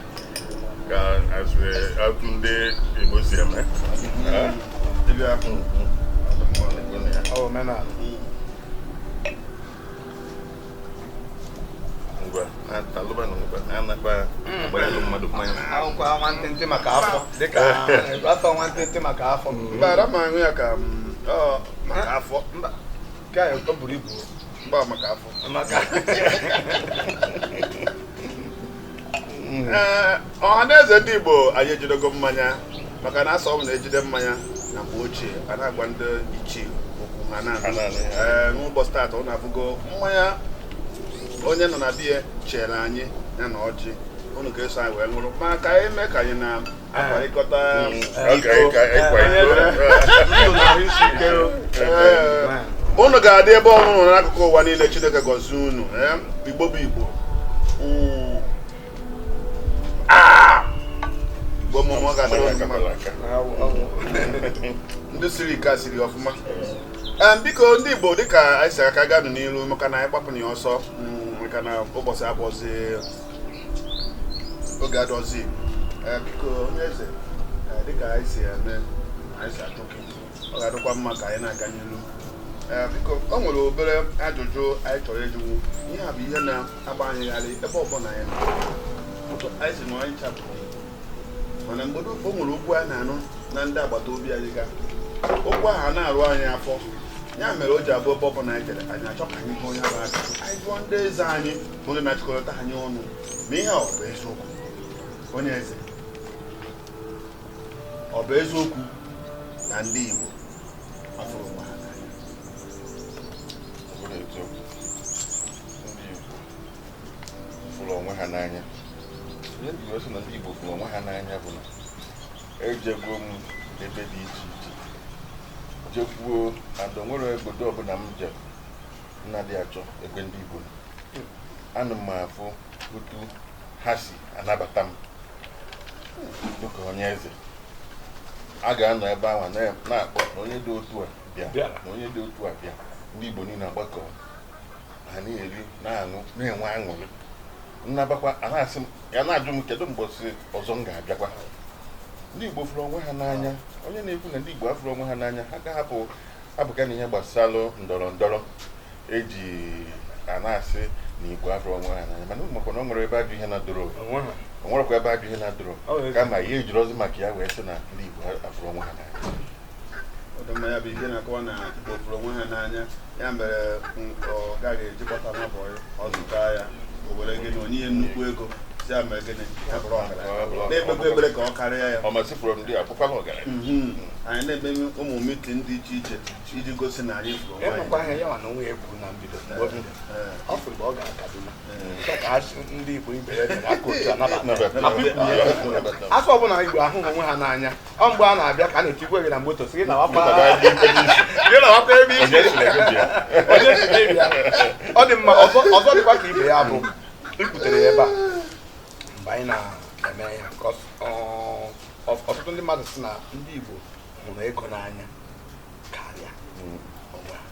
asị otu ndị Igbo si eme. Dibịa. Ọ bụ omenala. Ngwa, alụbanụ, ngwa, anakpa agbanyelụ mmadụ mmanya. Akwụkwọ nwantịntị maka afọ, dịka afọ nwantịntị maka afọ. Mba, ara m aṅụ ya ka m, ọ maka afọ. Mba, nke a o buru ibu. Mba, maka afọ. Maka Ee, ọha na eze ndị Igbo, anyị ejidego mmanya, maka na asọ m na-ejide mmanya na mgbe ochie, a na-agwa ndị ichie okwu ha Ha na-anụ. na-anụ ya. Ee, n'ụbọchị taata, ọ na-abụgo mmanya onye nọ na biya chere anyị ya na ọjị unu ga-eso anyị wee ṅụrụ, ma ka anyị mee ka anyị na-akwarịkọta Iko. iko. Ndụ na ahụ isi ike o. Ee, unu ga-adị ebe ọrụ nọ n'akụkụ ụwa niile. Chineke gọzie unu. Ee, Igbo bụ Igbo. Ah! Igbo mụmụ, ọ ga-adịrị unu mma. Ndị siri ike a siri ọfụma. Ee, biko ndị Igbo, dịka anyị si aka ganụ n'ilu, maka na anyị gbapụna ya ọsọ, maka na ụbọchị abụọzi oge adọzi. Ee, biko onye eze, ee, dịka anyị si eme, anyị si atụ gị, ọ ga-adịkwa mma ka anyị na-aga n'ilu. Ee, biko, o nwere obere ajụjụ anyị chọrọ ịjụnwu. Ihe a bụ ihe na-agba anyịgharị ebe ọbụla anyị nọ. Anyị si na anyị chapụrụ, mana mgbe o nwere okwu a na-anụ na ndị agbata obi anyị ga okwu ahụ a na-arụ anyị afọ, ya mere o ji abụ ebe ọbụla anyị jere, anyị achọ ka anyị jụọ onye bụ ajụjụ, anyị jụọ ndị eze anyị bụ ndị na-achịkọta anyị ọnụ, ma ihe a ọ bụ eziokwu. Onye eze, ọ bụ eziokwu na ndị Igbo afụrụ onwe ha n'anya? Ọ bụrụ eziokwu, ndị Igbo fụrụ onwe ha n'anya. Ihe ndị Igbo sị na ndị Igbo fụrụ onwe ha n'anya bụ na ejego m ebe dị iche iche, jekwuo and o nwere obodo ọbụla m jere nnadị achọ ebe ndị Igbo nọ. Ana m afụ otu ha si anabata m dịka onye eze. A ga-anọ ebe ahụ na-akpọ na onye dị otu a bịa, Bịara. na onye dị otu a bịa, ndị Igbo niile agbakọ, ha na-eri, na-aṅụ, na-enwe aṅụrị. Nnabakwa a na-asị m ya, na-ajụ m kedu mbọsị ọzọ m ga-abịakwa. Ndị Igbo fụrụ onwe ha n'anya. Onye na-ekwu na ndị Igbo afụrụ onwe ha n'anya, ha ga-ahapụ hapụka na ihe gbasalụ ndọrọ ndọrọ eji a na-asị na Igbo afụrụ onwe ha n'anya, mana ụmụ na o nwere ebe ajụ ihe na-adoro. Onwe ha. O nwerekwa ebe ajụ ihe na-adoro. Ọ bụ eziokwu. Kama ihe ejiri maka ya wee sị na ndị Igbo afụrụ onwe ha n'anya. Ọdịmma, ya bụ ihe na-akọwa na Igbo fụrụ onwe ha n'anya. Ya mere ọ gaghị ejikọta nwa bọyị, ọ zụta ya, o O were gịnị onye ya nnukwu ego si ya mee gịnị, ya bụrụ ọgaranya, na-ekpekwa ekpere ka ọ karịa ya. Ọ masị from there akwụkwala ọgaranya. Anyị na-eme ụmụ meeting dị iche iche iji gosi na anyị fụrụ onwe Ịnụkwa anyị. ihe ya nwa na onwe ya kwuru na mbido, mgbe o bidoro, ọ sị mgbe ọ gara Kaduna, nke ka ha sị ndị Igbo ibe ya bịara aka otu anabata. Nabata. Afọ ọbụla Igbo ahụghị onwe ha n'anya, ọ mgbe a na-abịa ka a na-etikwa gị na moto, sị gị na wakwa gị na wakwa ebe isi. Onye siri gị bịa? Onye si gị bịa. Ọ dị mma. Ọzọ ọzọ dịkwa ka ibe ya bụ ikwutere ya ebe a mgbe anyị na-eme ya, ọtụtụ ndị mmadụ sị na ndị Igbo hụrụ ego n'anya karịa onwe ha.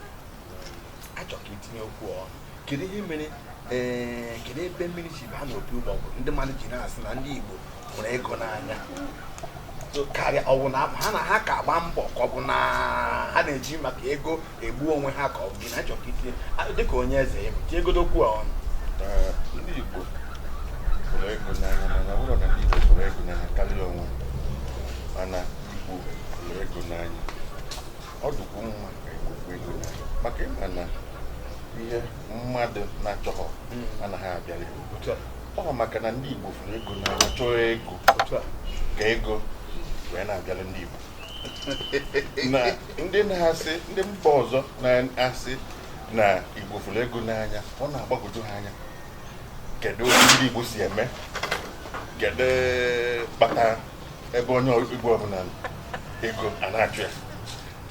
Achọ ka itinye okwu ọnụ, kedu ihe mere? Ee, kedu ebe mmiri si baa n'opi ụgbọgụrụ ndị mmadụ ji na-asị na ndị Igbo hụrụ ego n'anya karịa? Ọ bụ na ha na ha ka agba mbọ, ka ọ bụ na ha na-eji maka ego egbu onwe ha, ka ọ bụ gị na achọ ka itinye dịka onye eze ya bụ tinyegodo okwu a ọnụ? Ee, ndị Igbo hụrụ ego n'anya, mana ọ bụrụ na ndị Igbo hụrụ ego n'anya karịa onwe ha, mana Igbo hụrụ ego n'anya, ọ dịkwu mma ka Igbo hụ ego n'anya, maka ịma na ihe mmadụ na-achọghọ anaghị abịara ya. Otu a. Ọ maka na ndị Igbo hụrụ ego n'anya, chọọ ego, Otu a. ka ego wee na-abịara ndị Igbo. Na ndị na-asị, ndị mba ọzọ na-asị na Igbo fụrụ ego n'anya, ọ na-agbagwoju ha anya, kedu otu ndị Igbo si eme, kedu kpata ebe onye Igbo ọbụla nọ, ego a na-achụ ya.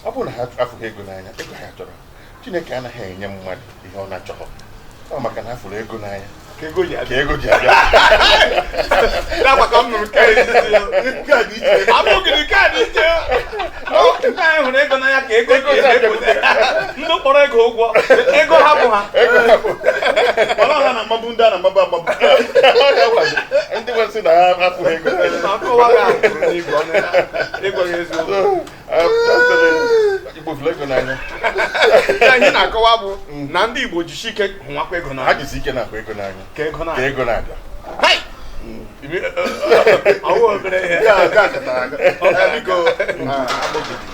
Ọ bụrụ na ha afụghị ego n'anya, ego ha chọrọ. Chineke anaghị enye mmadụ ihe ọ na-achọghọ. Ọ maka na ha fụrụ ego n'anya ka ego ji ka abịa. Ego ji abịa. N'akwa ka m nụrụ nke izizi, abụghị nke a dị iche. Ndị anyị hụrụ ego n'anya ka ego ji ekwute ndị kpọrọ ego ụgwọ, ego ha bụ ha. Mana ha na-amagbu ndị a na-amagbu amagbu. Ndị nwesị na ha afụghị ego n'anya. Na akọwa gị ahụ kwuru n'igwe ọnụ ya, ịgwa gị eziokwu. Igbo fụrụ ego n'anya. Ya ihe na-akọwa bụ na ndị Igbo jisi ike hụwakwa ego Ha n'anya jisi ike na-ahụ ego n'anya ka ego ka na ego na-abịa. Ọwụ obere ihe. Ya nke a katara aka. Ee, biko, agbọgidi,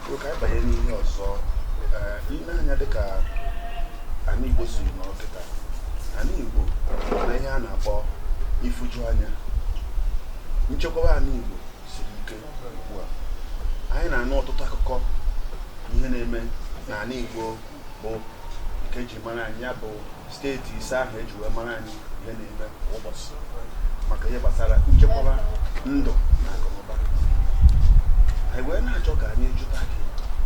biko, ka anyị banye n'ihe ọzọ. Ee, ile anya dịka ana Igbo si nọrọ kịta, ana Igbo nwere ihe a na-akpọ ifuju anya. Nchekwaba ana Igbo siri ike ugbu a. Anyị na-anụ ọtụtụ akụkọ ihe na-eme n'ala Igbo bụ nke eji mara anyị, ya bụ steeti 5 ahụ eji wee mara anyị, ihe na-eme kwa ụbọchị maka ihe gbasara nchekwaba ndụ na akụnụba. Anyị wee na-achọ ka anyị jụta gị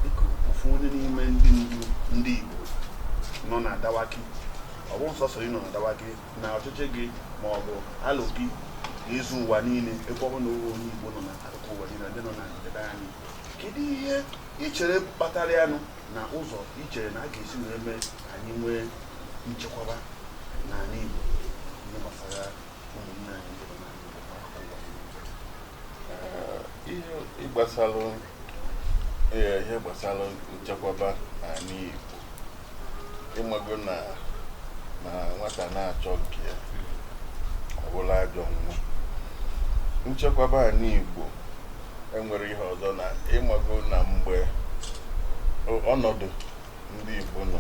dịka ofu onye n'ime ndị ndu ndị Igbo nọ na Dawaki. Ọ bụ sọsọ ị nọ na Dawaki na ọchịchị gị, ma ọ bụ alụ gị ga-ezu ụwa niile, ebe ọ bụ na onye Igbo nọ n'akụkụ ụwa niile, ndị nọ na ndịda anyị. Kedu ihe ị chere kpatara ya nụ, na ụzọ ị chere na a ga-esi wee mee ka anyị nwee nchekwaba n'ala Igbo, ihe gbasara ụmụnne anyị ndị nọ n'ala Igbo n'akụkụ ụwa niile? Ihe gbasara nchekwaba n'ala Igbo, ịmago na nwata na-achọ nke ya, ọ bụla ajọ nwa. Nchekwaba ala Igbo enwere ihe ọzọ na ịmago na mgbe ọnọdụ ndị Igbo nọ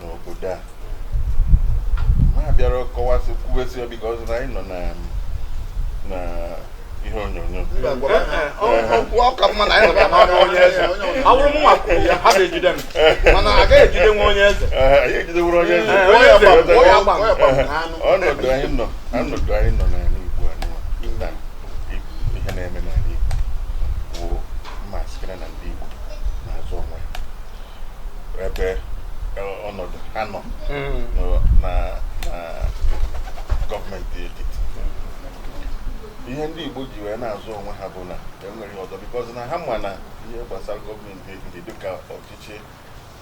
n'obodo a ma bịara kọwasị kwuwesị, because na anyị nọ na ihe onyonyo. Mba, gwara ha. Ọ ka mma na anyị nọta n'ọnụ onye eze. Ọ bụrụ mụ nwa kwuru ya, ha ga-ejide m, mana agaghị ejide nwa onye eze. Ee, anyị ejideworo onye eze. Ee, onye eze, onye agba. Onye agba m na anụ. Ọnọdụ anyị nọ n'ala Igbo anụwa na ihe na-eme n'ala Igbo bụ mma sikere na ndị Igbo na-azụ onwe ha, ebe ọnọdụ ha nọ na gọọmenti etiti. Ihe ndị Igbo ji wee na-azụ onwe ha bụ na enwere ihe ọzọ, because na ha ma na ihe gbasara gọọmenti etiti, dịka ọchịchị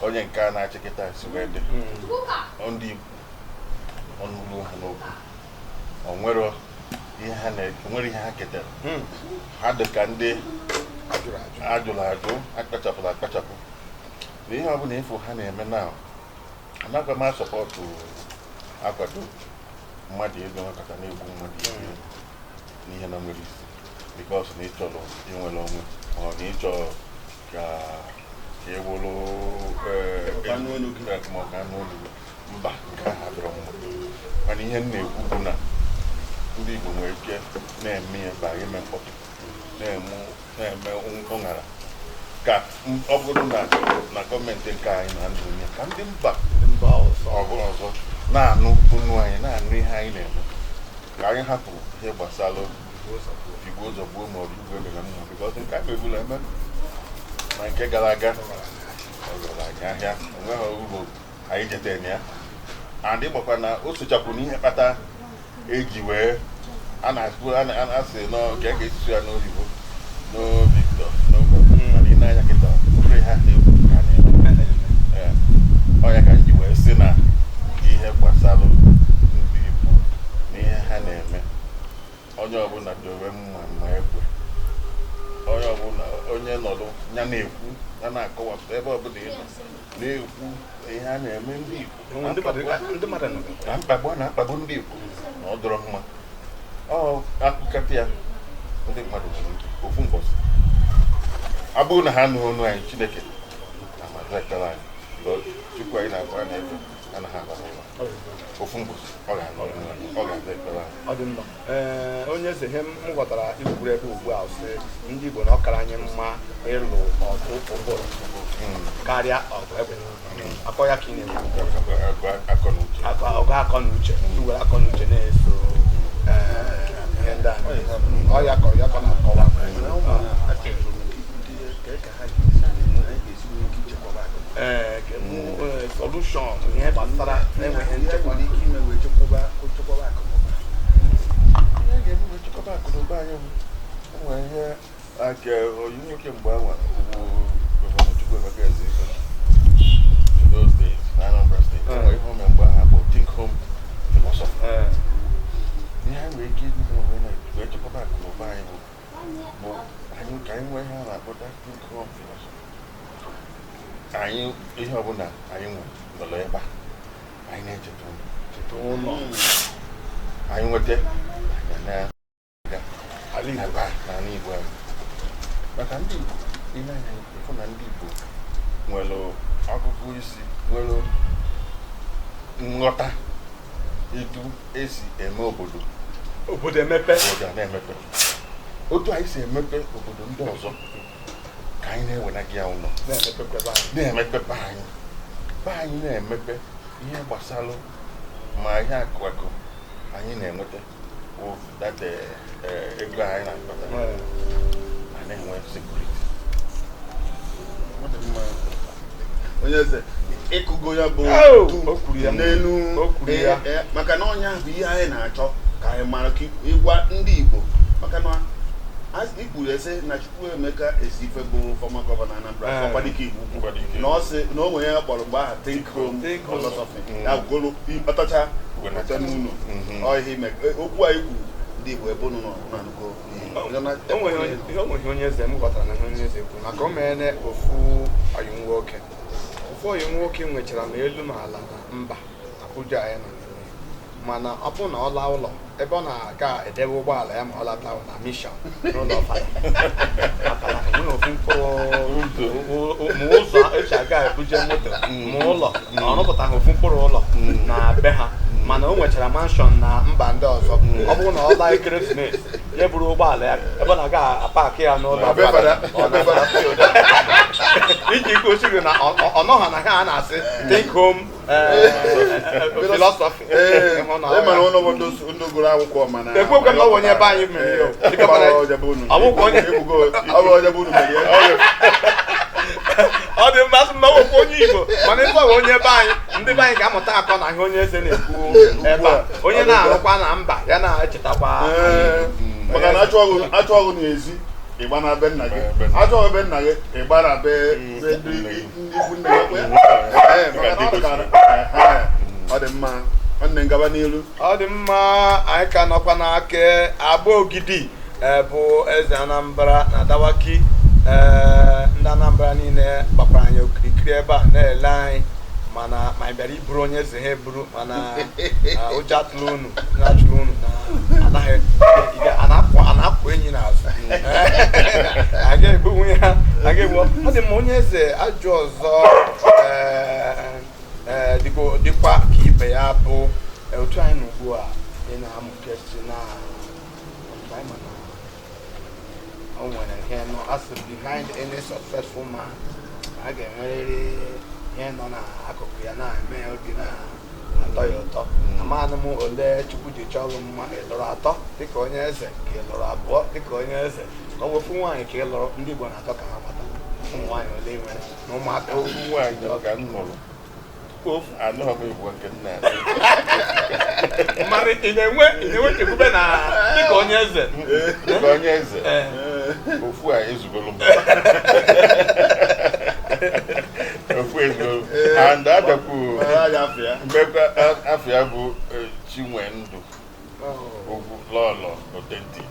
onye nke a na-achị kịta si wee dị, ndị Igbo ọnụrụ ha n'okwu, o nwere ihe ha na o nwere ihe ha ketara. Ha dị ka ndị ajụrụ ajụ, ajụrụ ajụ, akpachapụrụ akpachapụ na ihe ọbụla ịfụ ha na-eme. Na anakwa m asọpọtụ akwado mmadụ ego nkata na-egbu mmadụ ibe n'ihe na nwere isi, because na ịchọrọ inwere onwe, ma ọ na ịchọ ka e wụrụ Ka anụ olu gị. Ma ọ ka anụ olu gị. Mba, nke ahụ adịrọ mma. Mana ihe m na-ekwu bụ na ndị Igbo nwere ike na-eme ya ba ime mkpọtụ, na-eme ụṅara, ka ọ bụrụ na gọọmenti nke anyị na ndụ ya, ka ndị mba mba ọzọ ọbụla ọzọ na-anụ onu anyị, na-anụ ihe anyị na-eme, ka anyị hapụ ihe gbasara igwe ụzọ gbuo ma ọ bụ igwe emere mma, because nke a mebula eme na nke gara aga, ọ gara anyị ahịa, onweghị uru anyị jetere na ya. And ịgbakwa na o sochapụ n'ihe kpata eji wee a na-asị a na-asị nọ nke a ga-esisu ya n'oyibo, no victor no go. Mana ị na-anya kịta, ọ bụrụ ihe a na-ekwu ka a na-eme. Ee, ọ ya ka m ji wee sị na ihe gbasara ndị Igbo na ihe ha na-eme, onye ọbụla dowe mma mma egbe, onye ọbụla onye nọdụ ya na-ekwu, ya na-akọwapụta ebe ọbụla ị nọ na-ekwu ihe a na-eme ndị Igbo ndị mmadụ nọ na mkpagbu a na-akpagbu ndị Igbo, na ọ dọrọ mma. Ọ akụkata ya, ndị mmadụ nwere ike ofu mbọsị abụrụ na ha nụ onu anyị, Chineke amaza ekpere anyị. Chukwu anyị na-akwa na-efe anaghị aba n'ụlọ. Ofu mbọsị ọ ga-anụ onu anyị, ọ ga-aza ekpere anyị. Ọ dị mma. Ee, onye eze, ihe m ghọtara ikwuru ebe ugbu a sị ndị Igbo na ọ kara anyị mma ịlụ ọgụ ụbụrụ karịa ọgụ egbe. Akọ ya ka ị na-ekwu? Akọ na uche. Ọgụ akọ na uche, iwere akọ na uche na-eso ihe ndị a, ọ ya ka ya ka ọ na-akọwa. Ka ha ga-esi anyị ga-esi nwee ike ichekwaba akụ? Ee, solution ihe gbasara enweghị ihe nchekwa. Nwere ike ime wee chekwaba akụ na ụba. Ihe a ga-eme wee chekwaba akụ na ụba anyị bụ, o nwere ihe nke oyi nwoke mgbe anwa bụ Gọvanọ Chukwuemeka Ezeife in those days na Anambra Steeti, o nwere ihe o mere mgbe ahụ akpọ Think Home philosophy. Ihe anyị nwere ike ime wee chekwaba akụ na ụba anyị bụ anyị ka anyị nwee ihe a na-akpọ that Think Home philosophy. Anyị, ihe ọbụla anyị nwere nọrọ ebe a, anyị na-echeta ụlọ. Cheta ụlọ. Anyị nweta, anyị na-aga ala Igbo. Aba n'ala Igbo anyị, maka ndị Igbo, ile anya ịfụ na ndị Igbo nwere ọgụgụ isi, nwere nghọta etu esi eme obodo. Obodo emepe. Obodo a na-emepe otu anyị si emepe obodo ndị ọzọ, ka anyị na-ewenaga ya ụlọ. Na-emepekwebe anyị. Na-emepe be anyị, be anyị na-emepe. Ihe gbasara ma ihe akụ akụ anyị na-enweta bụ that ego anyị na-akpata, ma na-enwe security. Ọ dị mma. Onye eze, ịkụgo ya bụ Oh, tu o kwuru ya. n'elu. O kwuru ya. Maka na ọnya bụ ihe anyị na-achọ ka anyị mara, ka ịgwa ndị Igbo, maka na ikwuru ese na Chukwuemeka Ezeife bụ former gọvanọ Anambra, Ọkwadike Igbo Ukwu, Ọkwadike. na ọ sị na o nwere ya kpọrọ mgbe aha Think Home Think Home. philosophy ya golo ịkpatacha Wenata. weta n'ụlọ. Ọ ihe ime okwu anyị kwuru, ndị Igbo ebe unu nọ na-anụgo. O nwere ihe onye eze m ghọtara na ihe onye eze kwuru, maka o meene ofu ọyị nwoke, ofu ọyị nwoke nwechara ma elu ma ala na mba Abuja anyị nọ n'ime, mana ọ bụrụ na ọ laa ụlọ, ebe ọ na-aga edebe ụgbọala ya ma ọ lata na mission n'ụlọ fada, maka na enweghị ofu mkpụrụ ma ụzọ esi aga ebuje moto ma ụlọ na ọ rụpụtaghị ofu mkpụrụ ụlọ na be ha, mana o nwechara mansion na mba ndị ọzọ. Ọ bụrụ na ọ laa ekeresimesi, ya buru ụgbọala ya ebe ọ na-aga apaki ya n'ụlọ Be fada, fada. Be fada. Iji gosi gị na ọ nọghọ na ha a na-asị Think Home philosophy. Ịhụ na Ị mara ụlọ bụ ndị gụrụ akwụkwọ, mana Ekwekwe m na ọ bụ onye ebe anyị mere ya o. Ọ bụ onye be unu. Ọ bụkwa onye- Ọ bụ onye be unu mere ya. Ọ dị mma, asị m na ọ bụkwa onye Igbo, mana ife ọ bụ onye ebe anyị, ndị be anyị ga-amụta akọ na ihe onye eze na-ekwu ebe a. Onye na-arụkwa na mba ya na-echetakwa. Ee, maka na achụ ọgụ n'ezi, ịgba na be nna gị. Achụ ọgụ be nna gị, ịgba na be ndị ikwu nne gị. Ee, maka na ọ ka- ee, ọ dị mma, nwanne m, gaba n'ilu. Ọ dị mma. Anyị ka nọkwa n'aka Agba Ogidi, bụ eze Anambra na Dawaki. Ee, ndị Anambra niile gbakwara anyị okirikiri ebe a na-ele anyị, mana ma anyị bịara iburu onye eze ha eburu, mana ụjọ atụrụ unu na-achụrụ unu na anaghị a na-apụ enyi n'azụ, a ga-egbu nwunye ha, a ga-egbu. Ọ dị mma, onye eze, ajụ ọzọ, ee, dịkwa ka ibe ya bụ otu anyị nọ ugbu a ị na-amụkesi na otu anyị ma na o nwere ihe nọ asị behind any successful man, a ga-enwerịrị ihe nọ n'akụkụ ya na-eme ya obi na-atọ ya ụtọ. Amanụ m ole Chukwu ji chọọ ọrụ mma. Ị lụrụ atọ dịka onye eze, ka ị lụrụ abụọ dịka onye eze, ka ọ wefu nwaanyị ka ị lụrụ? Ndị Igbo na-atọ ka ha mata ụmụ nwaanyị ole ị nwere na ụmụaka. Ofu nwaanyị ka m nụrụ. Ofu? Anụghị m Igbo nke nna. Mmadụ ị na-enwe nchekwube na dịka onye eze? Dịka onye eze, ofu a ezugolu m, ofu ezugolu m. And abịakwu mmekwa afọ ya bụ Chinwendu Ugwu Lọlọ authentic.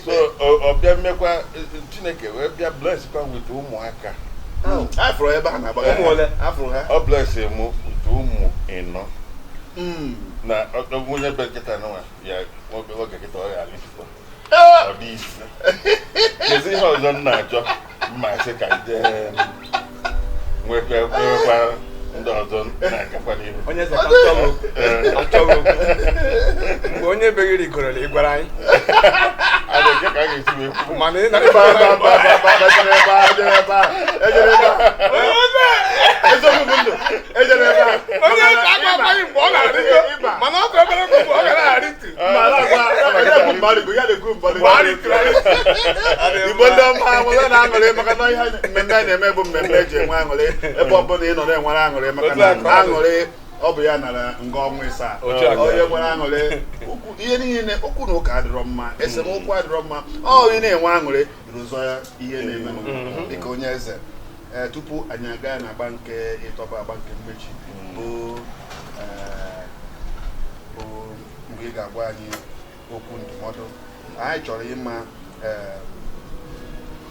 So ọ bịa mmekwa Chineke wee bịa bless kwa with ụmụaka. Afụrụ ebe a na-agbaga. Ụmụ ole? Afụrụ ha. Ọ bless mụ with ụmụ ịnọ na onye be nkịta nwa ya obere oge kịta ọ ga-alịtụkwa ọ dị ise. Kezi ihe ọzọ m na-achọ mma sị ka jee nwekwa ndị ọzọ na-agakwa n'ihu. Onye eze, ka m chọọ okwu, achọghị okwu. Mgbe onye be gị rigoro, ị gwara anyị. A na-eke ka a ga-esi wee kwu. Mana ị na Ebe a, ebe a, ebe a, ejere ebe a, ejere ebe a, ejere ebe a. Eziokwu bụ ndụ, ejere ebe a. Onye eze agwakwaghị mgbe ọ na-arịgo, mana ọ bụ obere mgbe ọ ga na-arịtu. Ma na-agwa, ya na-ekwu mbarigo, ya na-ekwu mbarigo. Mgbe arịtụrụ arịtu. Igbo ndị ọma, nwere na-aṅụrị maka na ihe mmemme anyị na-eme bụ mmemme eji enwe aṅụrị. Ebe ọ bụla ị nọ na-enwere aṅụrị, maka na Otu a ka ọ dị. aṅụrị ọ bụ ya nara nga ọnwa ịsaa. Otu a ka ọ Onye dị. nwere aṅụrị ihe niile, okwu na ụka adịrọ mma, esemokwu adịrọ mma. Ọ ị na-enwe aṅụrị rụzọ ya ihe na-eme n'ụwa. Dịka onye eze, ee, tupu anyị aga na agba nke ịtọba, agba nke mmechi bụ bụ mgbe ị ga-agwa anyị okwu ndụmọdụ, anyị chọrọ ịma, ee,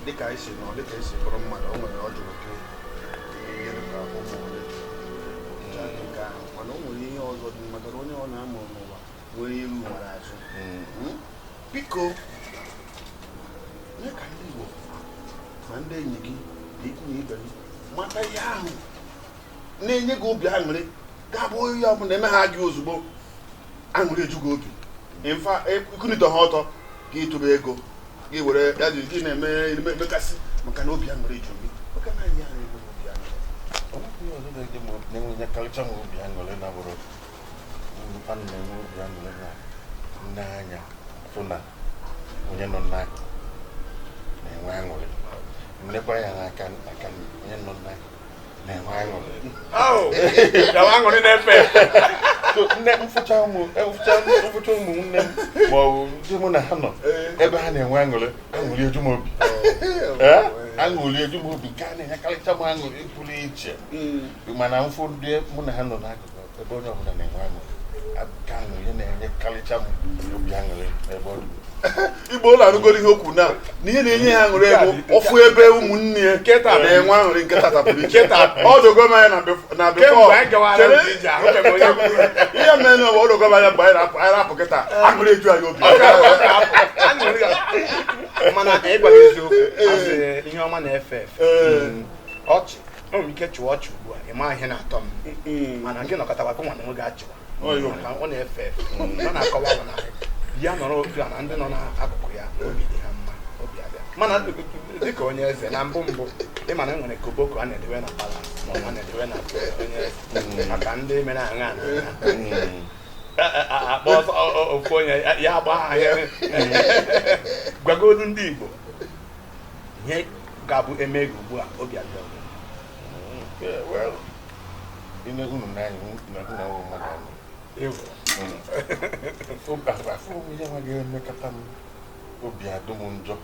dịka anyị si nọ, dịka esi bụrụ mmadụ, o nwere ọ jụrụ gị ihe dịka ụmụ ole nke ahụ, mana o nwere ihe ọzọ dị maka na onye ọ na-amụ n'ụwa nwere iru nwere azụ. Biko mee ka ndị Igbo ma ndị enyi gị na ikwu na ibe gị mata ihe ahụ na-enye gị obi aṅụrị, ga-abụ ihe ọ bụla eme ha gị ozugbo aṅụrị eju gị obi mfa ikunite ha ọtọ ka ịtụba ego gị were ya ji gị na-eme emekasị, maka na obi aṅụrị juru gị, maka na anyị ahụ enweghị obi aṅụrị. Ọ nweghị ihe ọzọ na-enye m na-enyekarịcha m obi aṅụrị na bụrụ a na-enwe obi aṅụrị na n'anya fụ na onye nọ n'akụkụ na-enwe aṅụrị, nnekwa ya n'aka aka nri, onye nọ n'akụkụ na-enwe aṅụrị. Ahụ, gawa aṅụrị na-efe efe. So nne mfụcha ụmụ mfụcha mfụcha ụmụnne m ma ọ bụ ndị mụ na ha nọ ebe ha na-enwe aṅụrị, aṅụrị eju m obi. Ee, aṅụrị eju m obi nke a na-enyekarịcha m aṅụrị pụrụ iche. Mana mfụ ndị mụ na ha nọ n'akụkụ ebe onye ọbụla na-enwe aṅụrị, ka aṅụrị na-enyekarịcha m obi aṅụrị ebe ọ dị. Igbo ụlọ arụgoro ihe okwu na na ihe na-enye ya aṅụrị bụ ọfụ ebe ụmụnne ya Nkịta na-enwe aṅụrị. Nke tata pụrụ iche. Nkịta. Ọ dogo m anya na na Kemgbe before anyị gawara Chere. ụzọ ije, ahụbeghị onye kwuru. Ihe mere na ọ dogo m anya mgbe anyị na-apụ kịta, aṅụrị eju anyị obi. Ọ ga-apụ. Aṅụrị mana ịgwa gị eziokwu, asị ihe ọma na-efe efe. Ọchị, o nwere ike chụọ ọchị ugbu a, ị ma ihe na-atọ m, mana gị nọkọtakwa gị nwa na nwe achịwa, maka ọ na-efe efe. Ọ na-akọwa bụ na ya nọrọ otu a na ndị nọ n'akụkụ ya na obi dị ha mma, obi abịa. Mana dịka onye eze, na mbụ mbụ, ịma na e nwere koboko a na-edewe na palace ma ọ bụ a na-edewe na onye eze maka ndị mere aṅa na aṅa, akpọ ọsọ ofu onye ya agba ahịa. Gwagolu ndị Igbo ihe ga-abụ eme gị ugbu a obi abịa. Yeah, well, ine unu n'anya na unu ahụ mmadụ anọ. Ewu. Afọ m ihe nwa ga-emekọta m obi adụ m njọ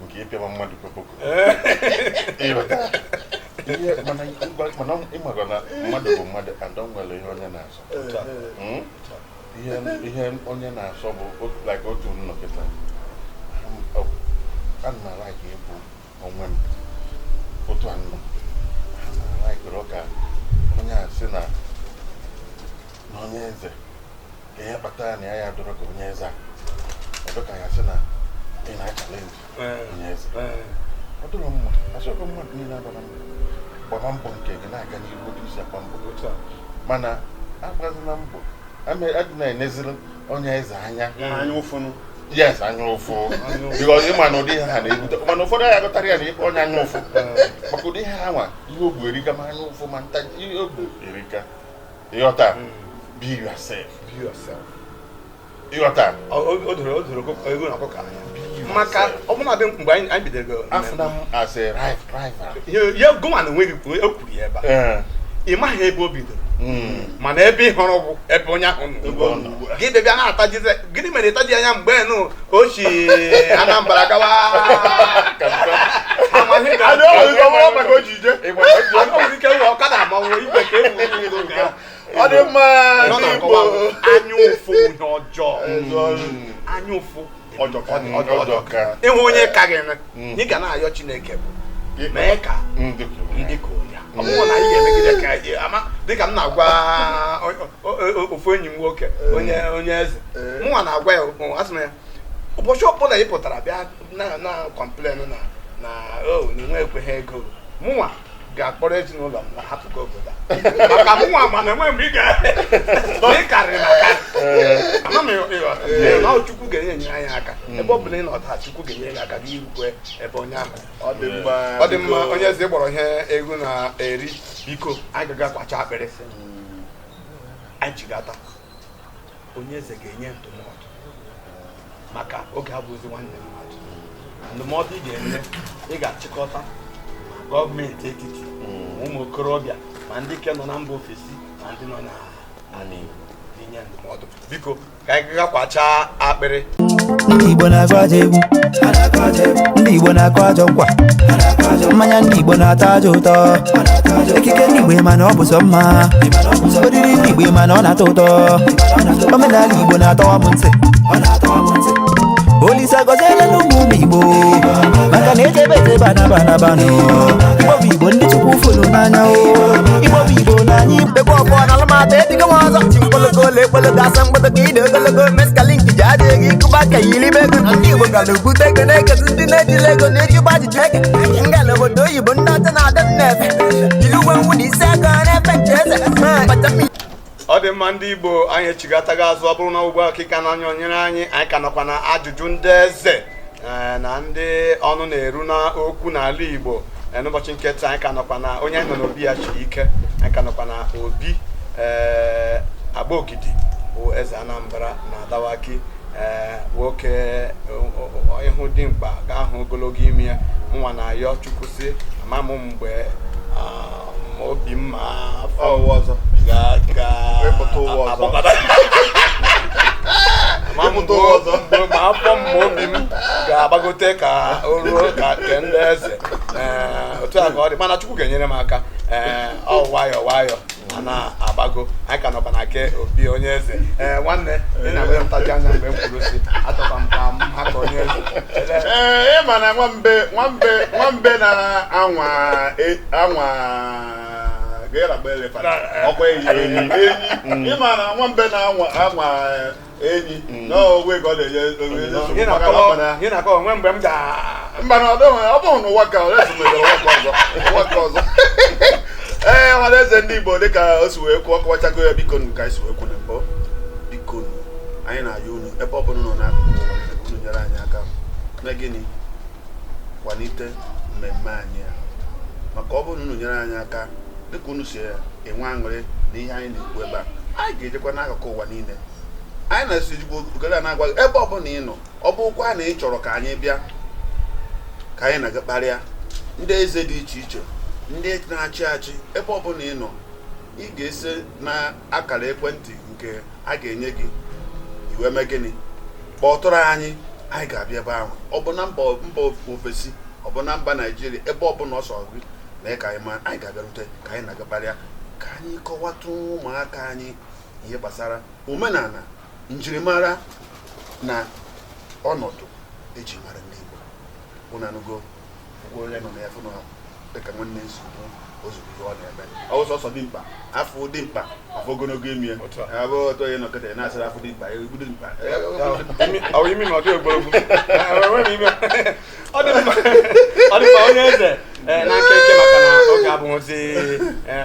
nke ịpịawa mmadụ koboko. Ịghọta? Ihe mana mana ịmakwa na mmadụ bụ mmadụ and o nwere ihe onye na-asọ. Ihe onye na-asọ bụ like otu nnọkịta ana m a-like ịbụ onwe m otu a nnọ ana m a-like ka onye a sị na na onye eze ka ihe kpatara na ya ya dọrọ ka onye eze a ọ dịka ya sị na ị na-a-challenge onye eze. Ọ dịrọ mma asịkwa mmadụ niile adọrọ mma. Gbaba mbọ nke gị na-aga n'ihu otu isi agba mbọ. Otu a. Mana agbazina mbọ, adị na-eneziri onye eze anya. Anya ụfụnụ. Yes, anya ụfụ, because ịma na ụdị ihe ha na-ebute, mana ụfọdụ ya agụtara ya na ịkpọ onye anya ụfụ, maka ụdị ihe ha nwa, ihe ogbu erika, ma anya ụfụ ma nta ihe ogbu erika. Ịghọta? Be yourself. Be yourself. Ịghọta? O doro ego na ọkụkọ anya, maka ọbụnadị mgbe anyị bidoro. Afụna m as a rival. Ihe gụnwa na onwe gị kwuru, e kwuru ya ebe a. Ị maghị ebe o bidoro, mana ebe ị hụrụ bụ ebe onye ahụ nọ. Ebe ọ nọ ugbu a. Gị bịa na-atajizi, gịnị mere ịtaji anya mgbe nụ o si Anambra gawa? Amaghị ka- Adị, o nwere ike ọ bụrụ maka o ji ije. Ịgba- o ji- O nwere ike wụ ọkada amanwụ igwe ka ewu oge ahụ. Ọ dị mma. Nọ Ndị na-akọwa Igbo. anya ụfụ, ihe ọjọọ, anya ụfụ. Ọjọka. Ọjọka. Ịhụ onye ka gị nụ, ị ga na-ayọ Chineke bụ mee ka ndị ndị ka onye a. Ọ bụrụ na anyị ga-emegide ka anyị ama, dịka m na-agwa ofu enyi m nwoke, onye eze, mụnwa na-agwa ya okwu, asị m ya, ụbọchị ọbụla ị pụtara bịa na complain na o na enwe ekweghị ego, mụnwa ga-akpọrọ ezinụlọ m na hapụgo obodo a, maka mụnwa ma na enwe mgbe ị ga na ị karịrị na akarị. Ama m ịghọta na ọ Chukwu ga-enye anyị aka. Ebe ọ bụla ị nọ taa, Chukwu ga-enyere gị aka gị irukwe ebe onye ahụ. Ọ dị mma. Ọ dị mma. Onye eze, gbọrọ ihe egwu na-eri, biko, anyị gaga kwacha akpịrị anyị chigata. Onye eze ga-enye ndụmọdụ maka oge abụzi nwanne mmadụ. Ndụmọdụ ị ga-enye, ị ga-achịkọta ma gọọmenti etiti, ma ụmụ okorobịa, ma ndị ke nọ na mba ofesi, ma ndị nọ n'ala Igbo, inye ndụmọdụ. Biko, ka anyị gaga kwachaa akpịrị. Ndị Igbo na-agụ ajọ egwu, ndị Igbo na-akụ ajọ nkwa, mmanya ndị Igbo na-atọ ajọ ụtọ, ekike ndị Igbo mana ọ bụ sọ mma, oriri ndị Igbo mana ọ na-atọ ụtọ, omenala Igbo na-atọwa m ntị. Olise gọziela n'ụmụ ụmụ Igbo, maka na ejebe ejebe anaba anabanụ. Igbo bụ Igbo, ndị Chukwu fụrụ n'anya o. Igbo bụ Igbo n'anya. Egwu ọfọ na alụmatụ edigo m ọzọ chi mkpologo ole ekpologo asa mgbado ka ide ogologo meskalink ji adị ego ịkụba ka yiri ego. Ndị Igbo gara bute ego na-ekezi ndị na-ejila ego na-ejikwa ajụjụ eke ngala obodo oyibo, ndị ọcha na-adị m na-efe jiri uwe mwụda isi aka na-efe nche eze kpacha mmiri. Ọ dị mma. Ndị Igbo, anyị echigataghị azụ. Ọ bụrụ na ugbu a ka na anya anyị, anyị ka nọkwa na ajụjụ ndị eze, na ndị ọnụ na-eru n'okwu n'ala Igbo. N'ụbọchị nke taa, anyị ka nọkwa na onye anyị nọ n'obi ya chiri ike. Anyị ka nọkwa na obi Agba Ogidi, bụ eze Anambra na Adawaki. Nwoke ịhụ dimkpa ga-ahụ ogologo imi ya nwa na-ayọ Chukwu si ama m mgbe ma obi m ma afọ Ọwụwa ọzọ. ga Ịpụta ụwa ọzọ. agbabata. Ama m Ịpụta ụwa ọzọ. mgbe ma afọ m ma obi m ga-agbagote ka o ruo ka nke ndị eze. Otu a ka ọ dị, mana Chukwu ga-enyere m aka. Ọ nwayọọ nwayọọ a na-agbago. Anyị ka nọkwa na nke obi onye eze. Nwanne, ị na-enwe ntaji anya mgbe m kwuru si achọkwa m ka m ha ka onye eze. Ee, ịma na nwambe na-anwa anwa ga-eragba elephant, ọkwa enyi enyi. Ịma na nwambe na-anwa anwa enyi na ogwe ka ọ na-enye nsogbu, Ihe maka na ọ na-akọwa ma na ihe na-akọwa onwe mgbe m ga mba, na ọ dịghị, ọ bụghị n'ụwa ka ọ na-esomere ụwa ka ọzọ, ụwa ka ọzọ. Ee, ọhaneze ndị Igbo, dịka o si wee kwuo, ọkọwachago ya. Biko nụ, ka anyị si wee kwu na mbụ, biko nụ, anyị na-ayọ unu ebe ọ bụla nọ n'akụkụ ụwa niile ka unu nyere anyị aka na gịnị kwalite mmemme anyị a, maka ọ bụrụ na unu nyere anyị aka dịka unu si enwe aṅụrị na ihe anyị na-ekwu ebe a, anyị ga-ejekwa n'akụkụ ụwa niile. Anyị na-esi ejikwa ogere a na-agwa gị, ebe ọ bụla ị nọ, ọ bụrụkwa na ị chọrọ ka anyị bịa ka anyị na-aga kparịa ndị eze dị iche iche, ndị na-achị achị, ebe ọbụla ị nọ, ị ga-ese na akara ekwentị nke a ga-enye gị iwe mee gịnị, kpọtụrụ anyị, anyị ga-abịa ebe ahụ. Ọ bụ na mba ofesi, ọ bụ na mba Naijiria, ebe ọbụla ọsọ gị na ka anyị ma, anyị ga-abịarute ka anyị na-aga kparịa, ka anyị kọwatụ ụmụaka anyị ihe gbasara omenala, njirimara na ọnọdụ eji mara ndị Igbo. Unu anụgo ụgwọ onye nọ na ya fụ na dịka nwanne nsogbu ozugbo ihe ọ na-eme, ọ bụ sọsọ dimkpa afọ dimkpa afọ ogologo imi ya. Otu a. Abụ otu onye nọkịta ya na-asịrị afọ dimkpa egbu dimkpa. Ọ bụ imi ma ọ dị ogologo. Enweghị m ime. Ọ dị mma, ọ dị mma, onye eze. Ee, na nkenke, maka na oge abụghịzi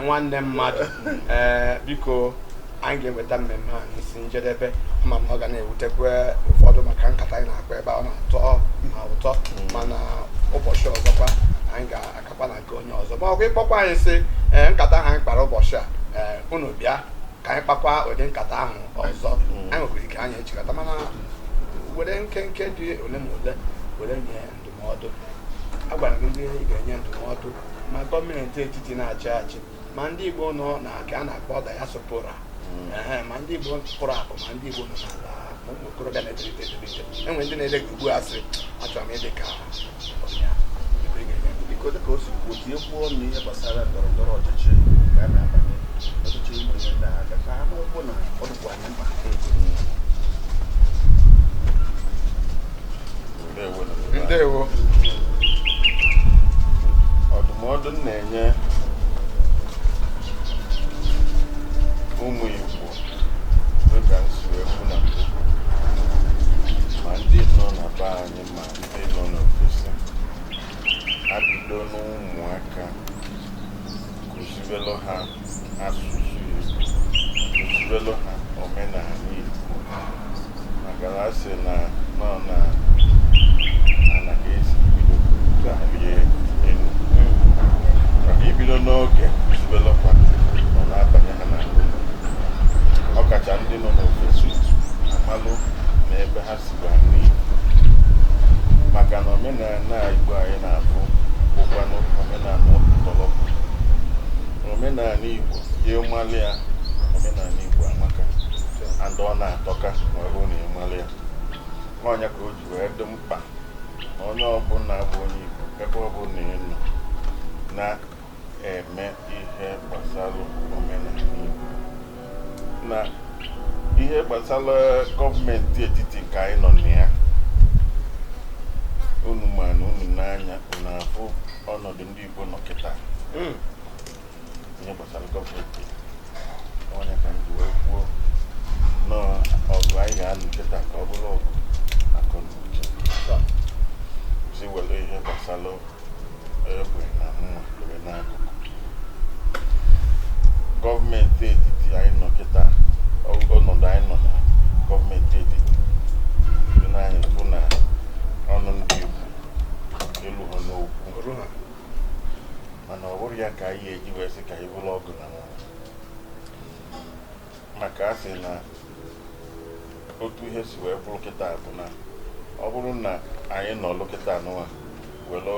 nwanne mmadụ. Ee, biko, anyị ga-eweta mmemme a n'isi njedebe, ama m na ọ ga na-ewutekwa ụfọdụ maka nkata anyị na-akpa ebe a, ọ na-atọ ma ụtọ, mana ụbọchị ọzọkwa anyị ga-akakwa na nke onye ọzọ, ma ọkwa ịkpọkwa anyị sị ee, nkata ahụ anyị kpara ụbọchị a, ee, unu bịa ka anyị kpakwa ụdị nkata ahụ ọzọ. Anyị nwekwara ike anyị echikọta, mana were nkenke dị ole na ole were nye ndụmọdụ. A gwara gị ndị ị ga-enye ndụmọdụ, ma gọọmenti etiti na-achị achị, ma ndị Igbo nọ na nke a na-akpọ diaspora, ehe, ma ndị Igbo pụrụ apụ, ma ndị Igbo nọ n'ala, ma ụmụ okorobịa na-etolite etolite. Enwere ndị na-ele gị ugbu a sị, achọrọ m ịdị ka onye a. Biko, ị ga-enye ndụmọdụ. Biko, dịka o si kwuo, tinyekwuo ọnụ ihe gbasara ndọrọ ndọrọ ọchịchị nke a na-abanye ọchịchị, ịmụ ihe ndị a aka ka ha makwuo na ọ dịkwa anyị mkpa. Ndewo. Ndewo. Ọdụmọdụ m na-enye ụmụ Igbo, dịka m si wee kwu na mbụ, ma ndị nọ na be anyị ma ndị nọ n'ofesi, ha bido n'ụmụaka kụziwelu ha asụsụ Igbo, kụziwelu ha omenala Igbo, maka na a sị na nọ na ana ka esi bido rie elu, maka ibido n'oge kụziwelụkwa, ọ na-abanye ha n'ahụ, ọkacha ndị nọ n'ofesi amalụ na ebe ha si ala Igbo, maka na omenala Igbo anyị na-abụ bụkwanụ omenala ụtọlọpụ omenala Igbo. Ịmalụ ya, omenala Igbo amaka and ọ na-atọka ma ọ bụrụ na ịmalụ ya. Ọnya ka o ji wee dị mkpa na onye ọbụla bụ onye Igbo, ebe ọbụla ị nọ na-eme ihe gbasara omenala Igbo na ihe gbasara gọọmenti etiti nke anyị nọ na ya, unu ma na unu n'anya unu afụ ọnọdụ ndị Igbo nọ kịta. Ihe gbasara gọọmenti, onye ka m ji wee kwuo nọọ ọgụ anyị ga-anụ kịta ka ọ bụrụ ọgụ akọ na uche, si were ihe gbasara egbe na mma were n'akụkụ. Gọọmenti etiti anyị nọ kịta, ọnọdụ anyị nọ na gọọmenti etiti dị n'anya bụ na ọnụ ndị Igbo elu ha n'okwu. Oru ha. Mana ọ bụrụ ya ka anyị eji wee sị ka anyị bụrụ ọgụ na mma, maka a sị na otu ihe si wee bụrụ kịta bụ na ọ bụrụ na anyị nọlụ kịta nụwa were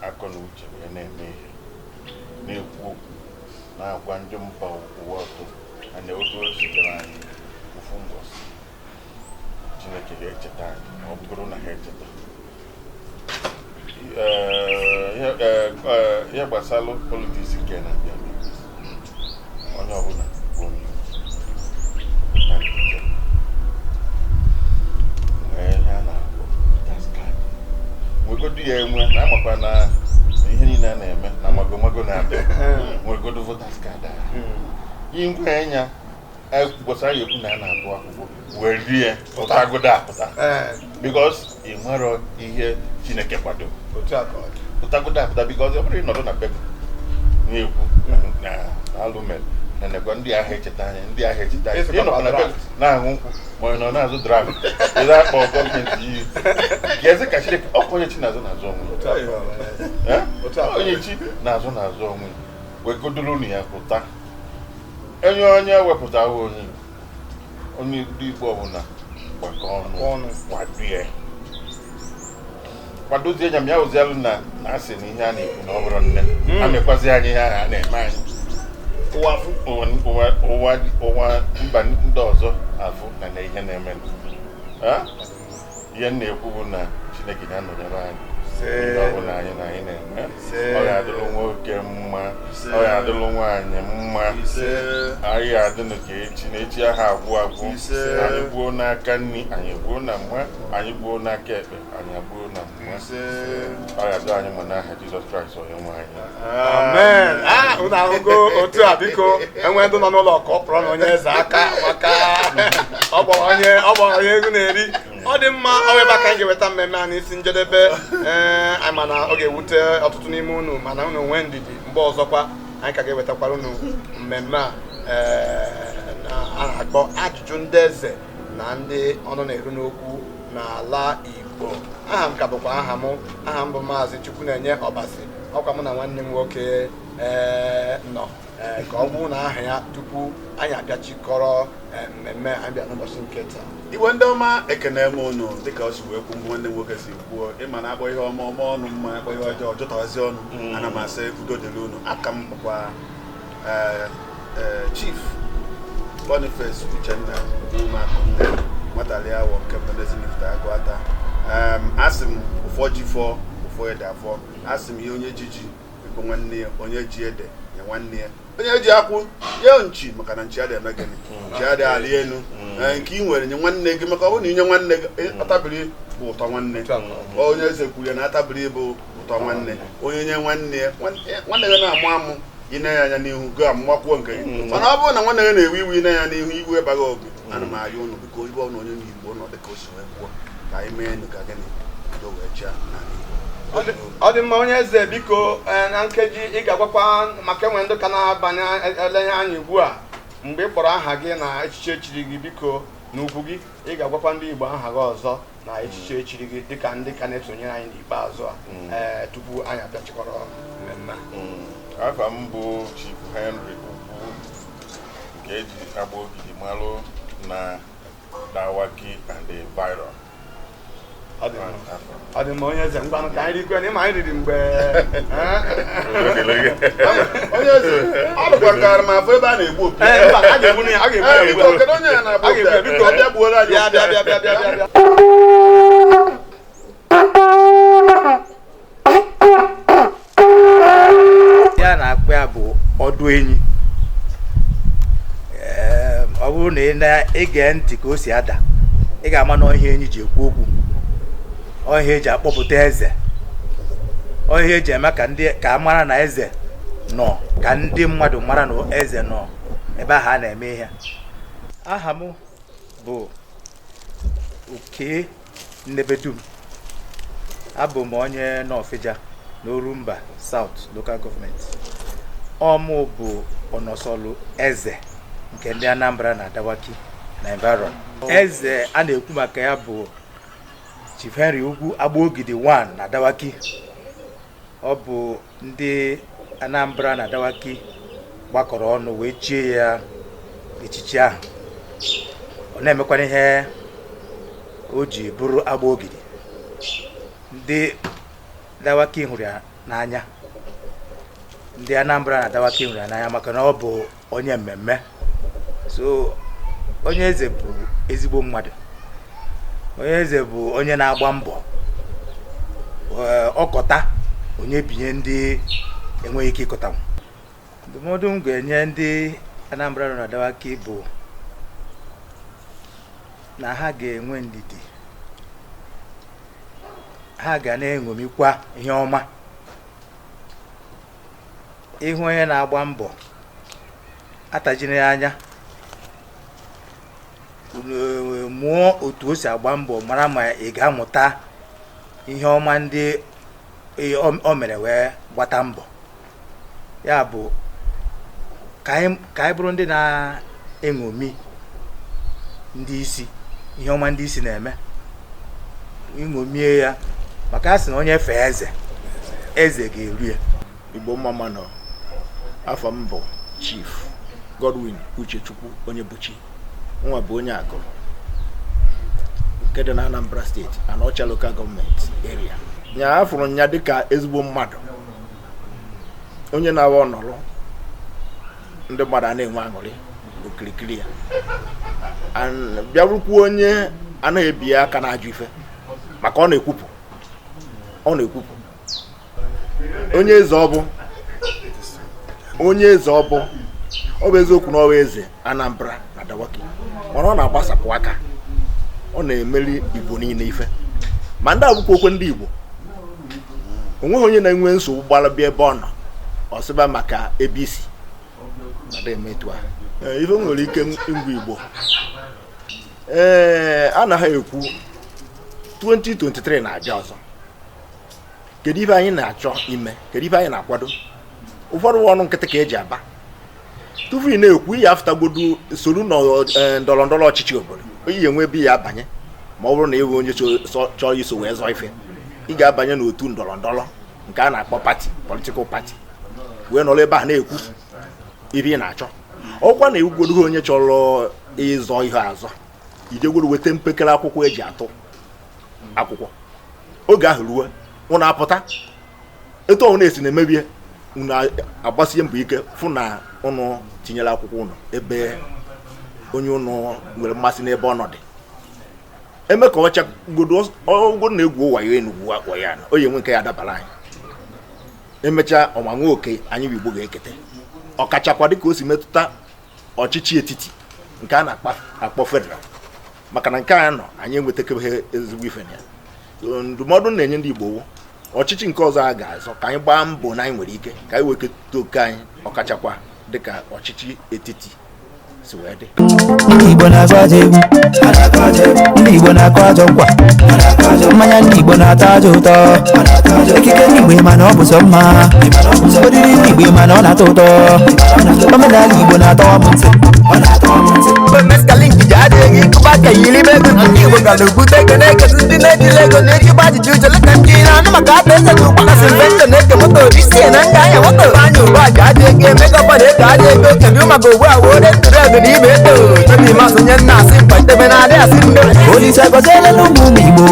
akọ na uche wee na-eme ihe, na-ekwu okwu, na-agwa ndị mba ụwa ọtọ na otu o sitere anyị ofu mbọsị, Chineke ga-echeta anyị ma ọ bụrụ na ha echeta. Ihe gbasara politics nke na-abịa abịa, onye ọbụla bụ onye Igbo na njem nwee ihe a na-akpọ voters card, nwegodu ya enwe na amakwa na ihe niile a na-eme na magomago na-abịa. Nwegodu voters card ahụ, ingwe anya gbasara ya, ekwu na a na-atụ akwụkwọ wee rie pụtagodo apụta, because ị marọ ihe Chineke kwado. Otu a ka ọ dị. Pụtagodo apụta, because ọ bụrụ ịnọdụ na be gị na-ekwu na alụ mere na nekwa ndị ahụ echeta anya, ndị ahụ echeta anya, Ịzụtakwa ịnọkwa na be gị draft. Na-aṅụ nkwụ ma ị nọ na-azụ draft, ị na-akpọ gọọmenti iyi ka eze ka Chineke ọkwa onye chi na-azụ na-azụ onwe Otu a ka ọ dị. ya. Otu a ka ọ Onye dị. chi na-azụ na-azụ onwe ya, wegodoro unu ya pụta. Onye onye wepụta ahụ, onye Igbo, onye ndị Igbo ọbụla gbakọ ọnụ Ọnụ. Kwado ya, kwadozie ya, ma ya ozialụ na na asị na ihe a na-ekwu na ọ bụrụ nne amekwazi anyị ihe ahụ a na-eme anyị. Ụwa afụ. Ụwa ụwa ụwa mba ndị ọzọ afụ na na ihe na-eme. Ha? Ihe m na-ekwu bụ na Chineke ga-anọnyere anyị ihe ọ bụla anyị na anyị na-eme. Ise. Ọ ga-adịrụ nwoke mma, Ise. ọ ga-adịrụ nwaanyị mma. Ise. Anyị ga-adịnụ ka echi na echi ahụ agwụ agwụ. Ise. Anyị gbuo n'aka nri, anyị gbuo na mma, anyị gbuo n'aka ekpe, anyị gbuo na mma. Ise. Ọ ga-adị anyị mma n'aha Jizọs Kraịst onye nwe anyị. Amen. Ah, unu ahụgo otu a. Biko, enwe ndị nọ n'ụlọ ka ọ pụrụ na onye eze aka, maka ọ gbara onye, ọ gbara onye egwu na-eri. Ọ dị mma. Ọ bụ ebe a ka anyị ga-eweta mmemme a n'isi njedebe. Ee, anyị ma na ọ ga-ewute ọtụtụ n'ime unu, mana unu nwee ndidi. Mgbe ọzọkwa anyị ka ga-ewetakwara unu mmemme a na a na-akpọ ajụjụ ndị eze na ndị ọnụ na-eru n'okwu n'ala Igbo. Aha m ka bụkwa aha m, aha m bụ Maazị Chukwunenye Ọbasi. Ọkwa mụ na nwanne m nwoke nọ ka ọ bụrụ na aha ya tupu anyị abịachikọrọ mmemme anyị bịa n'ụbọchị nke taa. Igbo ndị ọma, ekene m unu. Dịka o si wee kwu, nwanne m nwoke si kwuo, ịma na akpọ ihe ọma ọma ọnụ mma, akpọ ihe ọjọọ jụtawazi ọnụ. Ana m asị udo dịrị unu. Aka m bụkwa Chief Boniface Uchenna Umeakụnne, nwatali awọ nke mbụ n'Ezinifite Agụata. Asị m ụfọ ji fọ, ụfọ ede afọ. Asị m ihe onye ji ji bụ nwanne ya, onye ji ede nye nwanne ya, onye ji akwụ nye nchi, maka na nchi adịghị eme gịnị, nchi adịghị alị elu. Nke ị nwere nye nwanne gị, maka ọ bụrụ na inye nwanne gị, atabiri bụ ụtọ nwanne. Onye eze kwuru ya na atabiri bụ ụtọ nwanne. Onye nye nwanne ya, nwanne gị na-amụ amụ, ị na ya anya n'ihu gị amụmakwuo nke gị. Mana ọ bụrụ na nwanne gị na-ewe iwe, ị na ya n'ihu, iwe baghị obi. Ana m ayọ unu, biko, ibe ọbụla onye n'Igbo nọ, dịka o si wee kwuo, ka anyị mee nụ ka gịnị, udo wee chịa n'ala Igbo. Ọ dị mma. Onye eze, biko, na nkeji ị ga-agwakwa maka enwe ndị ka na-abanye elenye anya ugbu a. Mgbe ị kpọrọ aha gị na echiche echiri gị, biko, n'ugwu gị, ị ga-agwakwa ndị Igbo aha gị ọzọ na echiche echiri gị, dịka ndị ka na-esonyere anyị n'ikpeazụ a, tupu anyị abịachikọrọ mmemme a. Afa m bụ Chief Henry Ugwu, nke eji agba ogidi malụ na Dawaki and the Environ. Ọ dị mma. Ọ dị mma, onye eze. Ngwanụ, ka anyị rikwe na ịma anyị riri mgbe. Onye eze, ọ dịkwa nkara m afọ ebe a na-egbu opi. Ee, mba, a ga-egbu ya, a ga-egbu ya Ee, ugbu a. biko, kedu onye ya na-agba A ga-egbu ya, opi a? biko. Bịa gbuoro anyị Bịa. opi a. Bịa, bịa, bịa, bịa, bịa. Ya na-akpọ ya bụ ọdụ enyi. Ọ bụrụ na ị na-ege ntị ka o si ada, ị ga-ama na ọhịa enyi ji ekwu okwu, ọhịa eji akpọpụta eze, ọhịa eji eme ka ndị ka a mara na eze nọ, ka ndị mmadụ mara na eze nọ ebe ahụ a na-eme ihe. Aha m bụ Oke Nnebedum. Abụ m onye Nọfịja n'Orumba South Local Government. Ọmụ bụ ọnọsọlụ eze nke ndị Anambra na Dawaki na Environ. Eze a na-ekwu maka ya bụ Chief Henry Ugwu Agbaogidi 1 na Dawaki. Ọ bụ ndị Anambra na Dawaki gbakọrọ ọnụ wee chie ya echichi ahụ. Ọ na-emekwana ihe o ji bụrụ Agbaogidi. Ndị Dawaki hụrụ ya n'anya, ndị Anambra na Dawaki hụrụ ya n'anya, maka na ọ bụ onye mmemme. So onye eze bụ ezigbo mmadụ. Onye eze bụ onye na-agba mbọ. Ọkọta onye binye ndị enweghị ike ịkọtanwu. Ndụmọdụ m ga-enye ndị Anambra nọ na Dawaki bụ na ha ga-enwe ndidi, ha ga na-eṅomikwa ihe ọma. Ịhụ onye na-agba mbọ, atajina ya anya. Mụọ otu o si agba mbọ, mara ma ị ga-amụta ihe ọma ndị o mere wee gbata mbọ ya. Bụ ka anyị bụrụ ndị na-eṅomi ndị isi, ihe ọma ndị isi na-eme, ịṅomie ya, maka a sị na onye fee eze, eze ga-eru ya. Igbo mma mma nọ. Afọ m bụ Chief Godwin Uchechukwu Onyebuchi. Nwa bụ onye Agụrụ nke dị na Anambra Steeti, Anaọcha Local Government Area. Nya afụrụ nya dịka ezigbo mmadụ, onye na-awa ọnọrụ ndị mmadụ a na-enwe aṅụrị okirikiri ya. Bịarukwuo, onye anaghị ebi ya aka na-ajụ ife, maka ọ na-ekwupụ, ọ na-ekwupụ. Onye eze ọ bụ, onye eze ọ bụ. Ọ bụ eziokwu na ọwa eze Anambra na Dawaki, mana ọ na-agbasapụ aka, ọ na-emeri Igbo niile ife, ma ndị abụkwa okwe ndị Igbo. Onweghị onye na-enwe nsogbu gbara bịa ebe ọ nọ, ọsịba maka ebe isi ọ eme etu ahụ. Ife m nwere ike ngwa Igbo, ee, anaghị ekwu 2023 na-abịa ọzọ. Kedu ife anyị na-achọ ime? Kedu ife anyị na-akwado? Ụfọdụ ọnụ nkịtị ka eji aba. Tupu ị na-ekwu ihe afụtagodu soro na ndọrọ ndọrọ ọchịchị obodo, iyi enwe ebe ya abanye. Ma ọ bụrụ na ịbụ onye chọrọ iso wee zọọ ife, ị ga-abanye n'otu ndọrọ ndọrọ nke a na-akpọ party, political party, wee nọrọ ebe a na-ekwu ife ị na-achọ. Ọkwa na ewugodo onye chọrọ ịzọ ihe azọ, ijegworo weta mpekere akwụkwọ eji atụ akwụkwọ. Oge ahụ ruo, ụnụ apụta etu ọnwụ na-esi na-emebie, unu agbasie mbọ ike fụ na ụnụ tinyere akwụkwọ ụnụ ebe onye ụnụ nwere mmasị n'ebe ọ nọ dị. Eme ka ọcha godo ọgwụ na-egwu wayo enugwu wayo ana onye nwe nke ya dabara anyị. Emechaa ọnwa oke anyị bụ Igbo ga-ekete, ọkachakwa dịka o si metụta ọchịchị etiti nke a na-akpọ federal, maka na nke a nọ anyị enwetakebeghị ezigbo ife na ya. Ndụmọdụ na-enye ndị Igbo, ọchịchị nke ọzọ a ga-azọ, ka anyị gbaa mbọ na anyị nwere ike ka anyị wee keta oke anyị, ọkachakwa dịka ọchịchị etiti si wee dị. Ndị Igbo na-agụ ajọ egwu, ndị Igbo na-akụ ajọ nkwa, mmanya ndị Igbo na-atọ ajọ ụtọ, ekike ndị Igbo mana ọ bụ sọ mma, oriri ndị Igbo mana ọ na-atọ ụtọ, omenala Igbo na-atọ m ntị. Mescaline ji adịghị ịkụba ka yiri ego. Ndị Igbo gara bute ego na-ekezi ndị na-ejila ego na-ejikwa ajụjụ uchele ka ndị na-anụ maka ata eze na ụgbala sinventọ na-eke moto risie na nga anya moto anya ugbu a ji adị ego emego ọbara ego adị ego kedu maka ugbu a wee ntụrụ ego na ibe eto tobi masị onye nna asị mkpa na-adị asị ndo. Olise gọziele n'ụmụ ụmụ Igbo,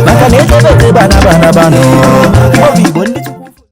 maka na echebe echebe anaba anaba nọ Igbo bụ Igbo.